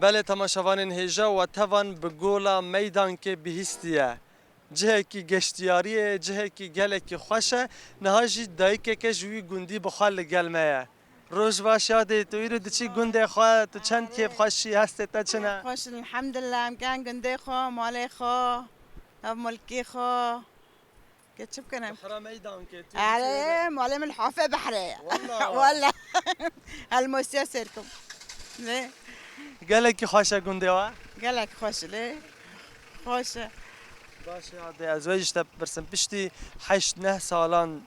Belê temaşevanên hêja, we tevan bi gola Meydankê bihîstiye. Cihekî geştiyariyê, cihekî gelekî xweş e. Niha jî dayikeke ji wî gundî bi xwe li gel me ye. Roj baş yadê, tu îro diçî gundê xwe, tu çend kêfxweşî, hestê te çi ne? Xweş in, elhamdulillah, em ken gundê xwe, malê xwe, nav milkê xwe. Ke çi bikinim? Bihra Meydankê, tu Erê, malê min li Hafê Behrê ye. Walla. Walla. Helmosiya sêr kim. Ne? Gelekî xweş e gundê we? Gelek xweş e lê. Xweş e. Baş e, yadê, ez wê ji te bipirsim. Piştî heşt neh salan,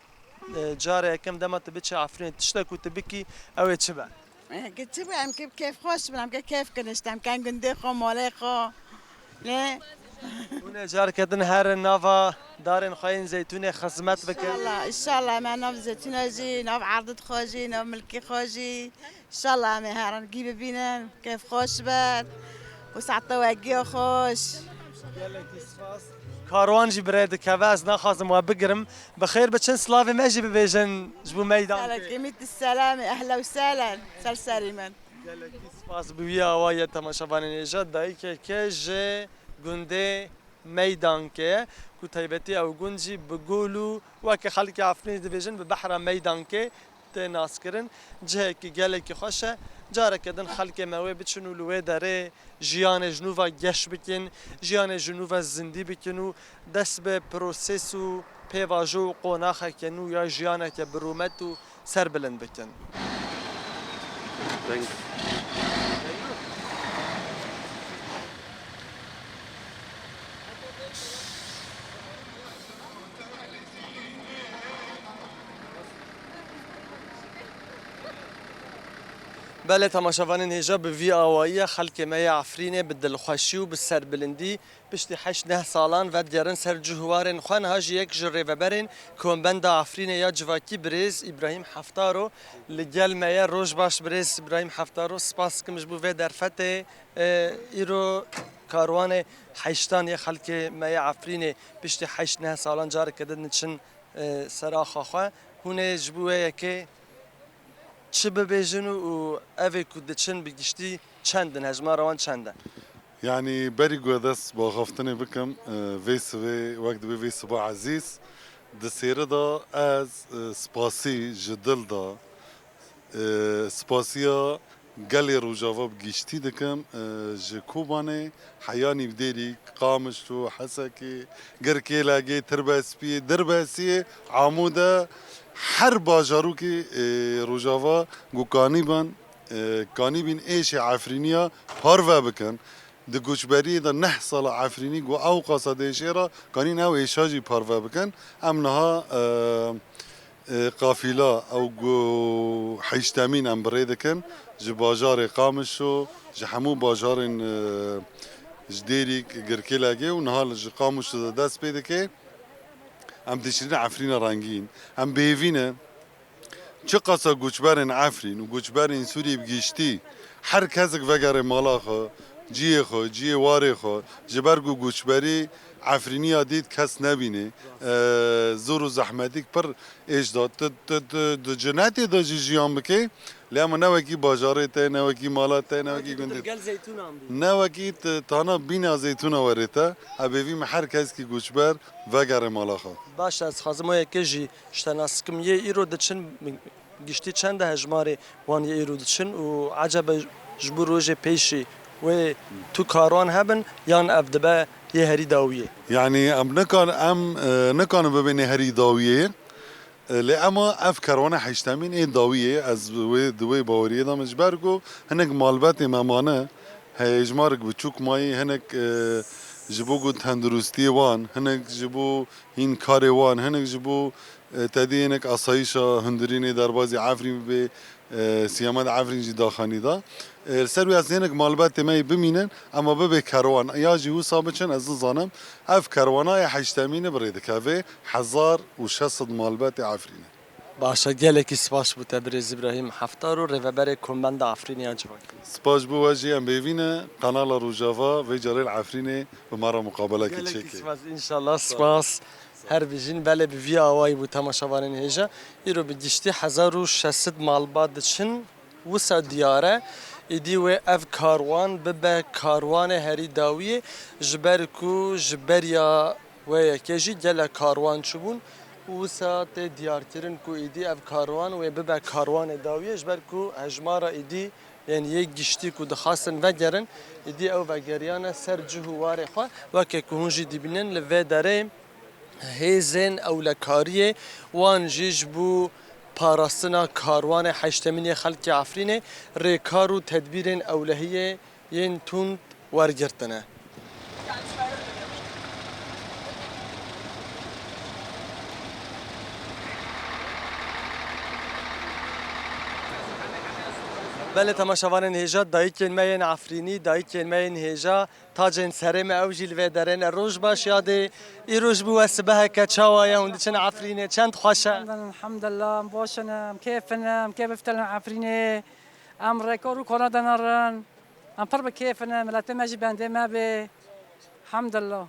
e, carê yekem dema tu biçî Efrînê, tiştek ku tu bikî, ew ê çi be? E, ke çi be, em ke kêf xweş bin, em ke kêf kin işte, em ken gundê xwe, malê xwe. Lê Hûn ê careke din herin nava darên xwe yên zeytûnê xizmet bikin. Înşallah, înşallah, me nav zeytûna jî, nav erdid xwe jî, nav milkê xwe jî. Înşallah, em ê herin gî bibînin, kêf xweş be. Û saeta we giya xweş. Gelekî spas. Karwan jî bi rê dikeve, ez naxwazim we bigirim. Bi xêr biçin, silavê me jî bibêjin ji bo Meydankê. Gelekî mit selamê, ehla û sehlen, ser serî min. Gelekî spas bi wî awayî, temaşevanên hêja, dayikeke ji gundê Meydankê ye, ku taybetî ew gund jî bi gol û weke xelkê Efrînê dibêjin bi behra Meydankê tê naskirin. Cihekî gelekî xweş e. Careke din xelkê me wê biçin û li wê derê jiyanê ji nû ve geş bikin, jiyanê ji nû ve zindî bikin û dest bi proses û pêvajo û qonaxeke nû ya jiyaneke bi rûmet û serbilind bikin. Belê temaşevanên hêja, bi vî awayî ye xelkê me yê Efrînê bi dilxweşî û bi serbilindî piştî heşt neh salan vedigerin ser cih û warên xwe. Niha jî yek ji rêveberên Kombenda Efrînê ya civakî birêz Îbrahîm Heftaro li gel me ye. Roj baş birêz Îbrahîm Heftaro, spas dikim ji bo vê derfetê. E, îro karwanê heştan yê xelkê me yê Efrînê piştî heşt neh salan careke din diçin, e, ser axa xwe. Hûn ê ji bo wê yekê çi bibêjin û, û evê ku diçin bi giştî çend in, hejmara wan çend e? Yanî berî ku ez dest bi axaftinê bikim, e, vê sibê, wek dibê vê siba ezîz, di sêri de ez, e, spasî ji dil de, e, spasiya gelê Rojava bi giştî dikim, e, ji Kobanê heya Nîvdêrî, Qamişlo, Hesekê, Girkêlegê, Tirbespiyê, Dirbesiyê, Amûde, her bajarokê, e, Rojava ku kanîbin, e, kanîbîn êşê Efrîniya parve bikin. Di goçberiyê de neh sala Efrînî ku ew qasa dê êşê re, kanîn ew êşa jî parve bikin. Em niha, e, e, qafîla ew ku heştemîn em bi rê dikin, ji bajarê Qamişo, ji hemû bajarên, e, ji Dêrîk, Girkêlegê û niha li ji Qamişo de dest pê dike. Em dişînin Efrîna rengîn. Em bêvî ne. Çiqasa goçberên Efrîn û goçberên Sûriyê bi giştî, her kesek vegere mala xwe, ciyê xwe, ciyê warê xwe, ji ber ku goçberî Efrîniya dît kes nebîne, e, zor û zehmetîk pir êş da. Tu, tu, tu di cinetê de jî jiyan bike, lê ema ne wekî bajarê te, ne wekî mala te, ne wekî gundê te. Gel zeytûnan bî. Ne wekî tu tana bîna zeytûna werê te, e, bêvî me her kesekî goçber vegere mala xwe. Baş e, ez dixwazim o yekê jî ji te nas bikim. Yê îro diçin giştî çend e hejmarê wan yê îro diçin û ecebe ji bo rojê pêşî wê tu karwan hebin yan ev dibe yê herî dawiyê? Yanî em nikan-, em, e, nikarin bibêne herî dawiyê. E, lê ema ev kerwana heştemîn ê dawiyê, ez wê, di wê baweriyê de me, ji ber ku hinek malbetê me mane, hejmarek biçûk mayî, hinek, e, ji bo ku tenduristiyê wan, hinek ji bo hîn karê wan, hinek ji bo, e, tedî hinek asayîşa hundirînê derbazî Efrîn bibe, e, Siyamend Efrîn jî daxanî da. E, li ser wî ez hinek malbetê me yê bimînin, ema bibe kerwan, ya jî wisa biçin, ez nizanim. Ev kerwana yê heştemînê bi rê dikeve, hezar û şeş sed malbetê Efrînê. Baş e, gelekî spas bo te birêz Îbrahîm Heftar û rêveberê Kombenda Efrînê ya civakî. Spas bo we jî, em bêvî ne, Kanala Rojava vê carê li Efrînê bi me re muqabelekî çêke. Gelekî spas, înşallah, spas. Her bijîn, belê bi vî awayî bû temaşevanên hêja. Îro bi giştî hezar û şeş sed malbat diçin. Wisa diyar e, êdî wê ev karwan bibe karwanê herî dawiyê, ji ber ku ji beriya wê yekê jî gelek karwan çûbûn û wisa tê diyarkirin ku êdî ev karwan wê bibe karwanê dawiyê, ji ber ku hejmara êdî, yanî yê giştî ku dixwastin vegerin, êdî ew vegeriyane ser cih û warê xwe, weke ku hûn jî dibînin li vê derê. Hêzên ewlekariyê wan jî ji bo parastina karwanê heştemîn yê xelkê Efrînê rêkar û tedbîrên ewlehiyê yên tund wergirtine. Belê temaşevanên hêja, dayikên me yên Efrînî, dayikên me yên hêja, tacên serê me, ew jî li vê derê ne. Roj baş yadê. Îro ji bo we sibeheke çawa ye? Hûn diçin Efrînê, çend xweş e? Elhamdulillah, em baş in, em kêf in, em kê biftelin Efrînê. Em rêkar û kona de nerin. Em pir bi kêf in, miletê me jî bendê me bê. Elhamdulillah.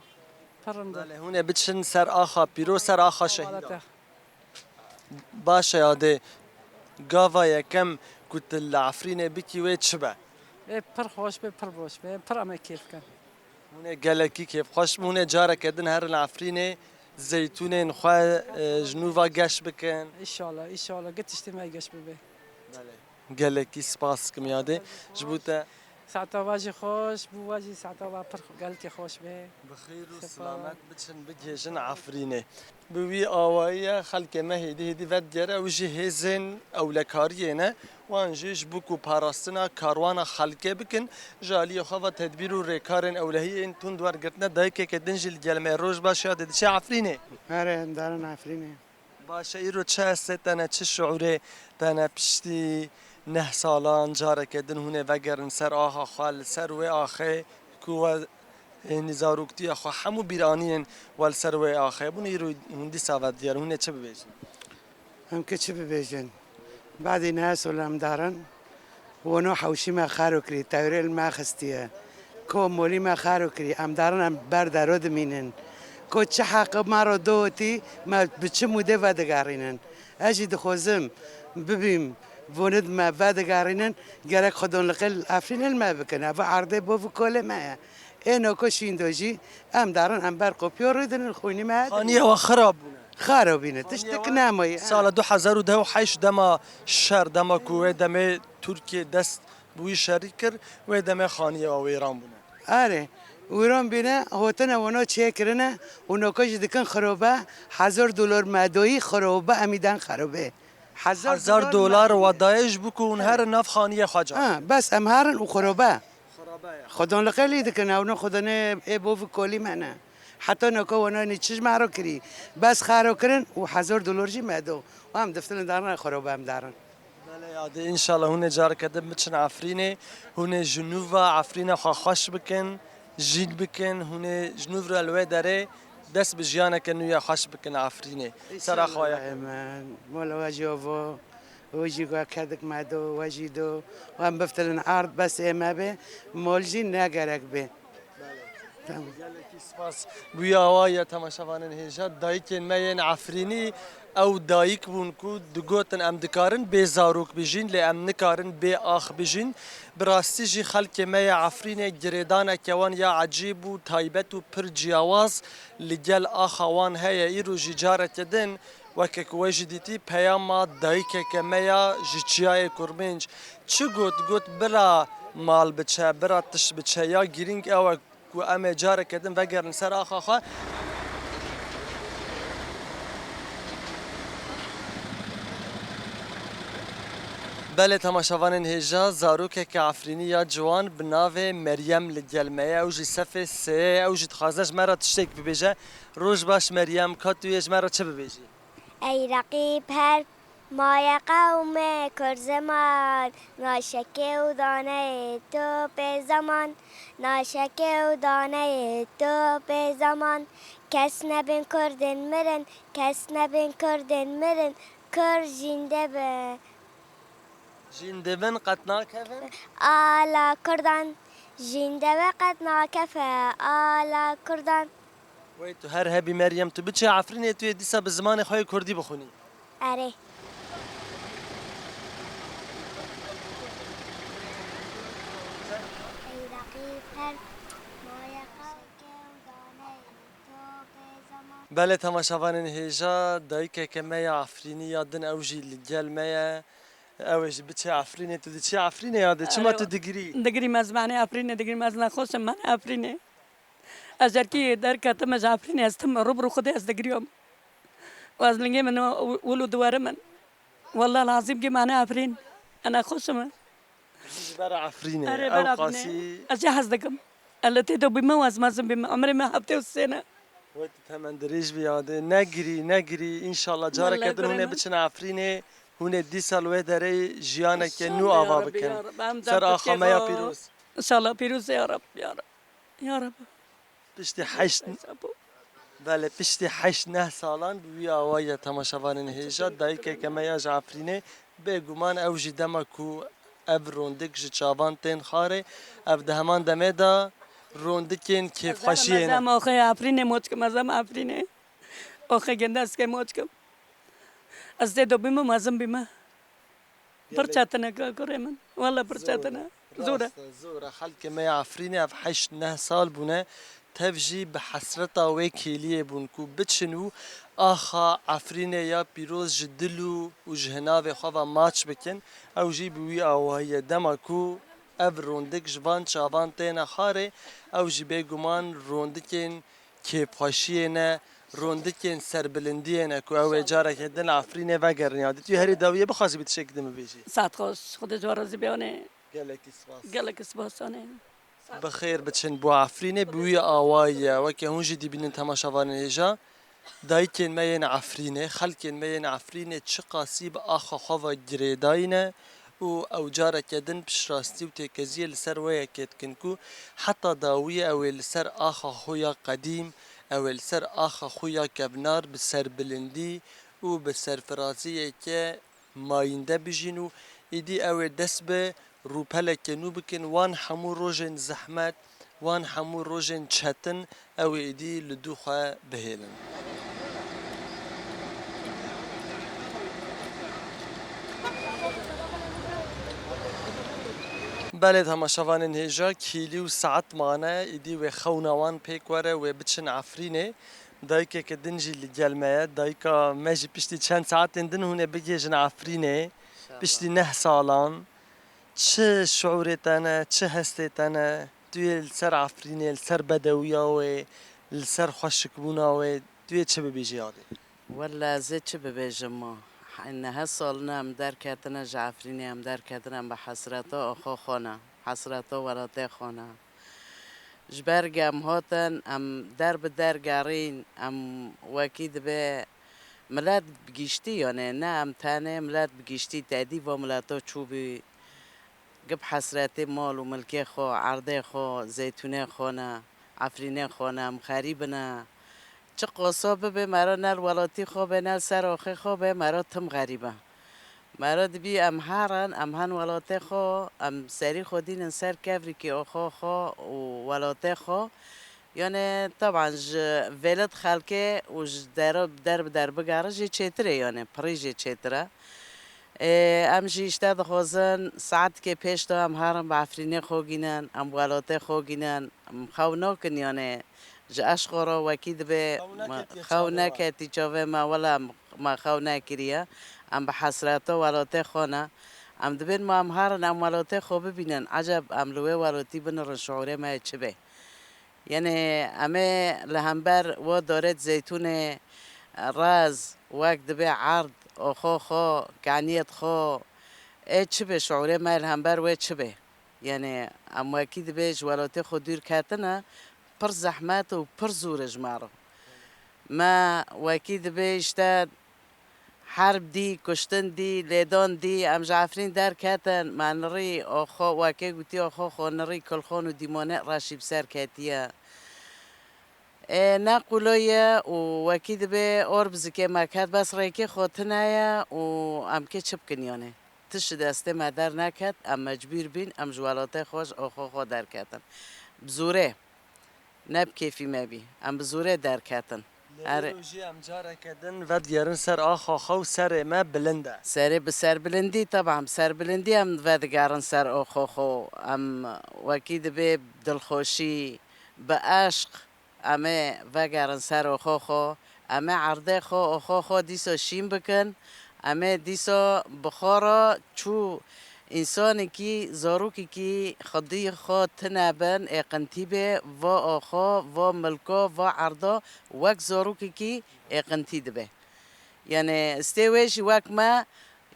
Pir rind e. Belê, hûn ê biçin ser axa pîroz, ser axa şehîdan. Baş e yadê, gava yekem ku tu li Efrînê bikî wê çi be? Ê pir xweş be, pir baş be, pir em ê kêf bikin. Hûn ê gelekî kêfxweş bin, hûn ê careke din herin Efrînê, zeytûnên xwe, e, ji nû ve geş bikin. Înşallah, înşallah. Gi tiştê me geş bibe. Belê. Gelekî spas dikim yadê. Ji bo te. Saeta we jî xweş, bo we jî saeta we pir gelkî xweş be. Bi xêr û Sefa. Silamet biçin, bigihêjin Efrînê. Bi wî awayî ye, xelkê me hêdî hêdî vedigere, ew jî hêzên ewlekariyê ne. Wan jî ji bo ku parastina karwana xelkê bikin, ji aliyê xwe ve tedbîr û rêkarên ewlehiyên tund wergirtine. Dayikeke din jî li gel me ye. Roj baş yadê, diçe Efrînê? Erê, em darin Efrînê. Baş e, îro çi hestê te ne, çi şiûrê te ne piştî neh salan careke din hûn ê vegerin ser axa xwe, li ser wê axê ku we hênî zaroktiya xwe hemû bîraniyên we li ser wê axê bûn, îro hûn dîsa vedigerin, hûn ê çi bibêjin? Em ke çi bibêjin? Badî neh sal em darin, wono hewşî me xaro kirî, tewrê li me xistiye. Ko molî me xaro kirî, em darin em ber dero dimînin. Ko çi heqi me ro dotî, me bi çi mûdê vedigerînin? Ez jî dixwazim bibîm, vonid me vedigerînin, gerek xwedon li qil Efrînê li me bikin. Ev erdê bo vi kolê me ye. Ê noko şîndo jî em darin em ber qopyo rûdinin xwînî me. Xaniyê we xirab bûne. Xarabîne, tiştik nemayî. Sala du hezar û deh û heşt dema şer, dema ku wê demê Tirkiye dest bi wî şerî kir, wê demê xaniyê we wêran bûne. Erê, wêran bîne, hotine wano çêkirine û noko jî dikin xirobe, hezar dolar me doyî xirobe, em î den xerobê. Hezar dolar me doyî. Hezar dolar we dayê ji bo ku hûn herin nav xaniyê xwe ca. Ha, bes em herin û xirobe. Xwedon li qelî dikin, ew ne xwedonê ê bo vi kolî me ne. Heta noko wana nî çi ji me re kirî. Bes xero kirin û hezar dolar jî me do. Û em diftilin darin xero bem darin. Belê yadê, înşallah hûn ê careke din biçin Efrînê. Hûn ê ji nû ve Efrîna xwe xweş bikin, jîn bikin. Hûn ê ji nû ve li wê derê dest bi jiyaneke nû ya xweş bikin Efrînê. Ser axa we ya. Înşallah, hemen. Mola we jî avo. We jî go kedik me do, we jî do. Wan biftilin ard bes ê me be, mol jî ne gerek be. Tamam. Gelekî spas. Bûye awa ye temaşevanên hêja. Dayikên me yên Efrînî, ew dayik bûn ku digotin, em dikarin bê zarok bijîn, lê em nikarin bê ax bijîn. Bi rastî jî xelkê me ya Efrînê girêdaneke wan ya ecîb û taybet û pir ciyawaz li gel axa wan heye. Îro jî careke din Weke ku we jî dîtî, peyama dayikeke me ya ji Çiyayê Kurmênc. Çi got? Got, bira mal biçe, bira tişt biçe. Ya girîng ew e ku em ê careke din vegerin ser axa xwe. Belê temaşevanên hêja, zarokeke Efrînî ya ciwan bi navê Meryem li gel me ye. Ew jî sefê sê ye. Ew jî dixwaze ji me re tiştek bibêje. Roj baş Meryem, ka tu yê ji me re çi bibêjî? Ey reqîb her maye qewmê Kurd zeman, naşekê û daneyê to pê zeman, naşekê û daneyê to pê zeman. Kes nebin Kurdên mirin, kes nebin Kurdên mirin, Kurd jînde be. Jîn dibin qet nakevin? Ala Kurdan, jîn deve qet nakeve, ala Kurdan. Wey tu her hebî Meryem, tu biçî Efrînê, tu yê dîsa bi zimanê xwe yê kurdî bixwînî. Erê. Ey reqîb her maye qewke û daneyê to pê zeman. Belê temaşevanên hêja, dayikeke me ya Efrînî ya din ew jî li gel me ye. Ew ê jî biçe Efrînê, tu diçî Efrînê ya de? Çima tu digirî? Digirî me zimanê Efrînê, digirî me zina xweş e, me Efrînê. Ez erkî derketime ji Efrînê, ez tim rû bi rû Xwedê ez digiriyom. Û ez lingê min wil û diweri min. Wallah lazim ki mane Efrîn. Ena xweş e min. Ji ber Efrînê. Erê, ber Efrînê. Ew qasî. Ez jî hez dikim. Ez li tê de bîme û ez mezin bîme. Emrê me heftê û sê ne. Wê tu temendirêj bî yadê. Negirî, negirî. Înşallah careke din hûn ê biçin Efrînê. Hûn ê dîsa li wê derê jiyaneke nû ava bikin. Ser axa me ya pîroz. Înşallah pîroz e ya Rab, ya Rab. Ya Rab. Piştî heşt, belê, piştî heşt neh salan bi wî awayî ye temaşevanên hêja. Dayikeke me ya ji Efrînê, bêguman ew jî dema ku ev rondik ji çavan tên xarê, ev di heman demê de rondikên kêfxweşiyê ne. Ez em oxê Efrînê moçkim, ez em Efrînê. Oxê gende ez kê moçkim. Ez tê do bîme, mezin bîme. Pir çetin e ka kurê min. Wele pir çetin e. Zor e. Rast e, zor e. Xelkê me ya Efrînê ev heşt neh sal bûne, tev jî bi hesreta wê kêliyê bûn ku biçin û axa Efrînê ya pîroz ji dil û, û ji hinavê xwe ve maç bikin. Ew jî bi wî awahî ye. Dema ku ev rondik ji van çavan têne xarê, ew jî bêguman rondikên kêfxweşiyê ne, rondikên serbilindiyê ne ku ew ê careke din Efrînê vegerin. Ya dî tu herî dawiyê bixwazî bi tiştekî din bibêjî. Saet xweş, Xwedê ji we razî be, anê. Gelekî spas. Gelekî spas, anê. Bi xêr biçin bo Efrînê, bi wî awayî ye. Weke hûn jî dibînin temaşevanên hêja, dayikên me yên Efrînê, xelkên me yên Efrînê çiqasî bi axa xwe ve girêdayî ne û ew careke din piştrastî û têkeziyê li ser wê yekê dikin ku heta dawiyê ew ê li ser axa xwe ya qedîm, ew ê li ser axa xwe ya kevnar bi serbilindî û bi serfiraziyeke mayînde bijîn û êdî ew ê dest bi rûpeleke nû bikin, wan hemû rojên zehmet, wan hemû rojên çetin ew ê êdî li dû xwe bihêlin. Belê temaşevanên hêja, kîlî û saet mane, êdî wê xewna wan pêk were, wê biçin Efrînê. Dayikeke din jî li gel me ye. Dayika me jî piştî çend saetên din hûn ê bigihêjin Efrînê. Piştî neh salan. Çi şiûrê te ne, çi hestê te ne? Tu yê li ser Efrînê, li ser bedewiya wê, li ser xweşikbûna wê, tu yê çi bibêjî yadê? Welle ez ê çi bibêjim ma? He-, nehe salin em derketine ji Efrînê, em derketine em bi hesreta oxo xwe ne, hesreta welatê xwe ne. Ji ber ge em hatin, em der bi der gerîn, em wekî dibe milet bi giştî, yanê ne em tenê, milet bi giştî tedî va mileta çûbî, gi bi hesretê mal û milkê xwe, erdê xwe, zeytûnê xwe ne, Efrînê xwe ne, em xerîb ne. Çi qoso bibe, mero ne li welatî xwe be, ne li ser oxê xwe be, mero tim xerîb e. Mero dibî em herin, em hen welatê xwe, em serî xwe dînin ser kevrikê oxo xwe û welatê xwe. Yanê, teban ji velet xelkê û ji dero, der bi der bigere jê çêtir e, yanê, pirî jê çêtir e. Ê, em jî îşte dixwazin saetikê pêş de em herin bi Efrînê xwe gînin, em welatê xwe gînin, em xew nakin, yanê, ji eşqo re wekî dibe, xew neketî çavê me, wela em, me xew nekiriye. Em bi hesreta welatê xwe ne. Em dibên ma em herin, em welatê xwe bibînin. Eceb em li wê welatî binirin, şiûrê me yê çi be? Yanê em ê li hember we dorêt zeytûnê rez, wek dibe erd, oxo xo, kaniyêt xo, ê çi be, şiûrê me li hember wê çi be? Yanê em wekî dibe ji welatê xwe dûr ketine, pir zehmet û pir zûr e ji me re. Me wekî dibe îşte herb dî, kuştin dî, lêdan dî, em ji Efrîn derketin, me nirî oxo, wekê gotî oxo xwe nirî Kilxon û Dîmonê reşî bi ser ketiye. Ê, ne qûlo ye û wekî dibe or bi zikê me ket, bes rêkê xwe tune ye û em kê çi bikin yanê? Tişt ji destê me derneket, em mecbûr bîn, em ji welatê xwe, ji oxo xwe derketin. Bi zûrê. Ne bi kêfî me bî. Em bi zûrê derketin. Lê îro jî em careke din vedigerin ser axa xwe û serê me bilind e. Serê bi serbilindî, teban bi serbilindî em vedigerin ser oxo xwe. Em wekî dibe bi dilxweşî, bi eşq, em ê vegerin ser oxo xwe. Em ê erdê xwe, oxo xwe dîsa şîn bikin. Em ê dîsa bi xwe re çû Însanekî, zarokekî xwedî xwe tune bin, êqintî bê, va oxo, va milko, va erdo, wek zarokekî êqintî dibe. Yanê stê wê jî wek me,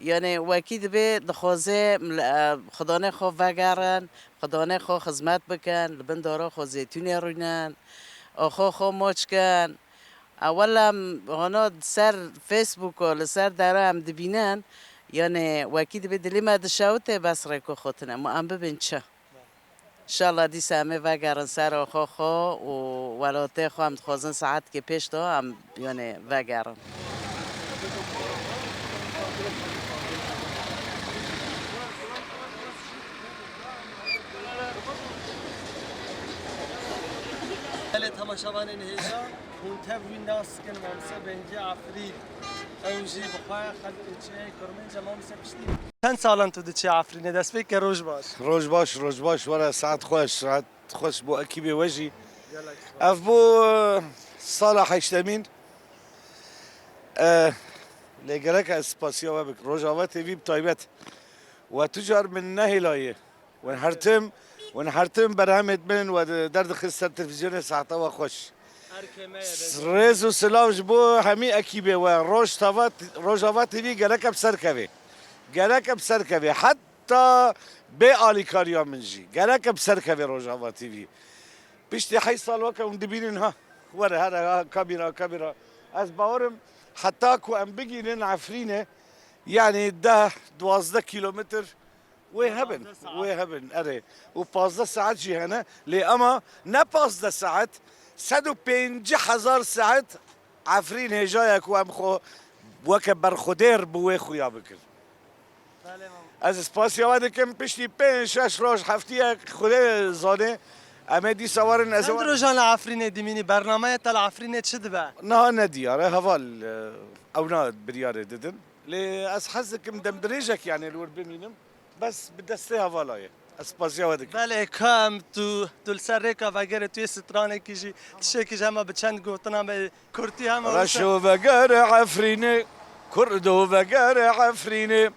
yanê wekî dibe, dixwaze mil-, e, xudanê xwe vegerin, xudanê xwe xizmet bikin, li bin dara xwe zêtûnê rûnin, oxo xwe moç kin. Ewela em hona ser Facebooko, li ser dera em dibînin, yanê wekî dibê dilê me dişewite, bes rêko xwe tune. Ma em bibin çi? Înşallah dîsa em ê vegerin ser oxo xwe û welatê xwe, em dixwazin saetkê pêş de em, yanê, vegerin. Belê, tamam. Şavanên hêja, hûn tev wî nas dikin, Mamoste Bengî Efrîn. Ew jî bi xwe xelkê çi ye, kurmên ce, Mamoste piştî. Çend salan tu diçî Efrînê? Destpêkê roj baş. Roj baş, roj baş, were saet xweş, saet xweş bo ekîbê we jî. Gelek spas. Ev bû, e, sala heştemîn. E, lê gerek ez spasiya we bikim. Rojava T V bi taybet. We tu car min nehêlayê. Win her tim, win her tim berhemêt min we di-, derdixist ser televîzyonê, saeta we xweş. Her kêmeye S-, rêz û silav ji bo hemî ekîbê we. Rojava, Rojava T V gereke bi ser kevê. Gereke bi ser kevê. Heta bê alîkariya min jî. Gereke bi ser kevê Rojava T V. Piştî heşt sal weke hûn dibînin ha. Were here ha, kamera, kamera. Ez bawerim heta ku em bigînin Efrînê, yanî deh, duwazdeh kîlometr wê hebin. Pazdeh saet. Wê hebin, erê. Û pazdeh saet jî hene. Lê ema ne pazdeh saet, sed û pêncî hezar saet Efrîn hêja ye ku em xwe weke berxwedêr bi wê xuya bikin. Belê, mam. Ez spasiya we dikim, piştî pênc şeş roj, heftiyek, Xwedê zane, em ê dîsa werin, ez ê Çend werin. Rojan li Efrînê dimînî? Bernameyê te li Efrînê çi dibe? Niha nediyar e, heval, e, ewna biryarê didin. Lê ez hez dikim demdirêjek, yanî li wir bimînim. Bes bi destê hevala ye. Ez spasiya we dikim. Belê, ka em tu, tu li ser rêka vegerê tu yê stranekî jî, tiştekî jî hema bi çend gotina me kurtî hema Reşo vegerê Efrînê, Kurdo vegerê Efrînê,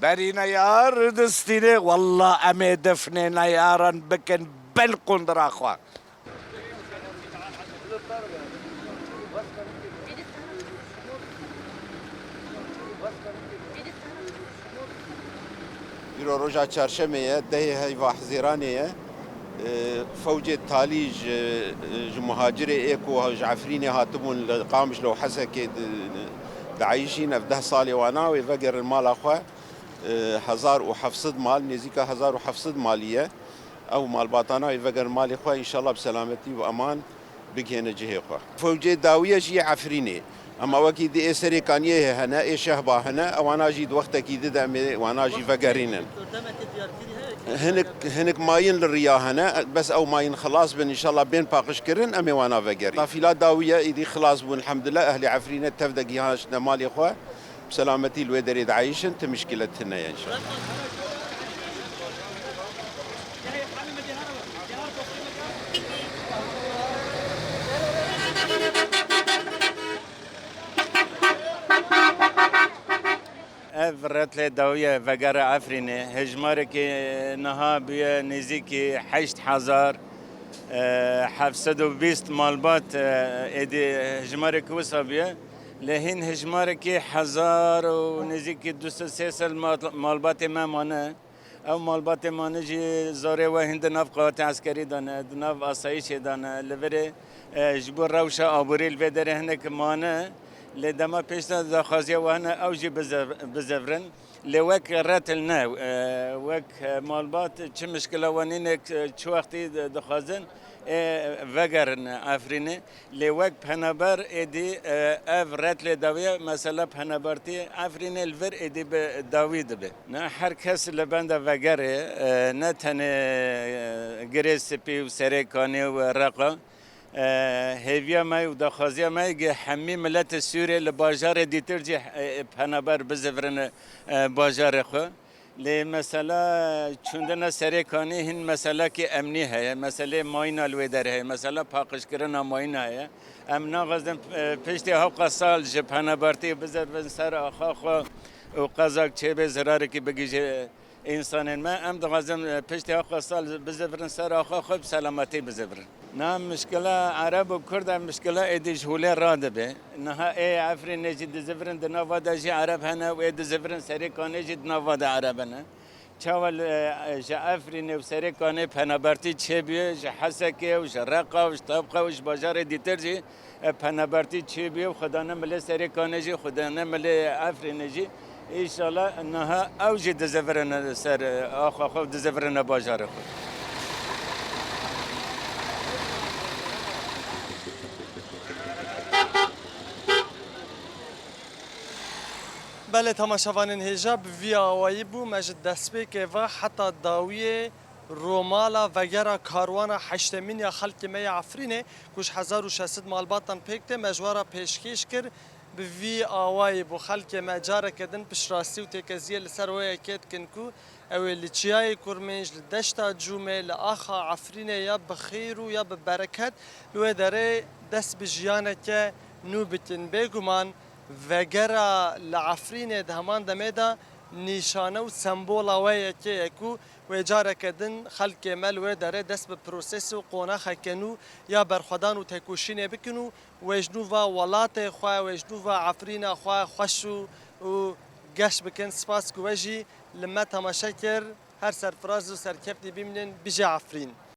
berî neyar distînê, walla em ê defnê neyaran bikin bin qundira xwe. Îro roja çarşemê ye, dehê heyva Hizêranê ye. E, fewcê talî ji, ji muhacirê ê ku ji Efrînê hatibûn li Qamişlo û Hesekê di, dieyşîn, ev deh salê wana wê vegerin mala xwe. E, hezar û heft sed mal, nêzîka hezar û heft sed malî ye. Ew malbatana wê vegerin malê xwe, înşallah bi selametî û eman bigihêne cihê xwe. Fewcê dawiye jî yê Efrînê. Ema wekî di ê Serê Kaniyê hene, ê Şehba hene, ewana jî di wextekî di de em ê wana jî vegerînin. Demekê diyarkirî heye ki Hinik, hinik mayîn li riya hene, bes ew mayîn xilas bin, înşallah bên paqijkirin, em ê wana vegerîn. Tafîla dawiye, êdî xilas bûn, elhamdulillah, ehlê Efrînê tev de gihaştine malê xwe. Bi selametî li wê derê dieyşin, ti mişkîlet tune ye înşallah. Ev retlê dawiye vegere Efrînê. Hejmarekî niha bûye nêzîkî heşt hezar, e, heft sed û bîst malbat, e, êdî hejmarek wisa bûye. Lê hîn hejmarekî hezar û nêzîkî du sed sê sed mal-, malbatê me mane. Ew malbatê mane jî zarê we hîn di nav qewatê eskerî de ne, di nav asayîşê de ne. Li virê, e, ji bo rewşa aborî li vê derê hinek mane. Lê dema pêş de daxwaziya we hene ew jî bizev-, bizevrin. Lê wek retil ne, e, wek, e, malbat çi mişkila we nîne, e, çi wextî di-, dixwazin, ê, vegerin Efrînê. Lê wek penaber êdî, e, ev retlê dawiye, mesela penabertî Efrînê li vir êdî bi dawî dibe. Ne her kes li benda vegerê, e, ne tenê, e, Girê Spî û Serê Kanê û Reqa. E, hêviya me û daxwaziya me ye ki hemî miletê Sûrê li bajarê dîtir jî, e, penaber bizivrin, e, bajarê xwe. Lê mesela çûndina Serê Kanê hîn meselekî emnî heye, meselê mayîna li wê derê heye, mesela paqijkirina mayîna heye. Em naxwazin, e, piştî hewqa sal ji penabertiyê bizevin ser axa xwe û qezak çêbê zirarekî bigihîje însanên me. Em dixwazin, e, piştî hewqa sal bizivirin ser axa xwe bi selametî bizivirin. Niha mişkila Ereb û Kurd e, mişkila êdî ji holê radibe. Niha ê Efrînê jî dizivirin, di nava de jî Ereb hene û ê dizivirin Serê Kanê jî di nava de Ereb hene. Çawa li, e, ji Efrînê û Serê Kanê penabertî çêbûye, ji Hesekê û ji Reqa û ji Tabqa û ji bajarê dîtir jî, e, penabertî çêbûye û xwedane milê Serê Kanê jî, xwedane milê Efrînê jî. Înşallah niha ew jî dizivirine ser, e, axa xwe û dizivirine bajarê xwe. Belê temaşevanên hêja, bi vî awayî bû me ji destpêkê ve heta dawiyê Romala vegera karwana heştemîn ya xelkê me ya Efrînê, ku ji hezar û şeş sed malbatan pêk tê, me ji we re pêşkêş kir. Bi vî awayî bû xelkê me careke din piştrastî û têkeziyê li ser wê yekê dikin ku ew ê li Çiyayê Kurmênc, li Deşta Cûmê, li axa Efrînê ya bi xêr û ya bi bereket li wê derê dest bi jiyaneke nû bikin. Bêguman vegera li Efrînê di heman demê de nîşane û sembola wê yekê ye ku wê careke din xelkê me li wê derê dest bi prosesê û qonaxeke nû ya berxwedan û têkoşînê bikin û wê ji nû ve welatê xwe, wê ji nû ve Efrîna xwe xweş û, û geş bikin. Spas ku we jî li me temaşe kir. Her serfiraz û serkeftî bimînin. Bijî Efrîn.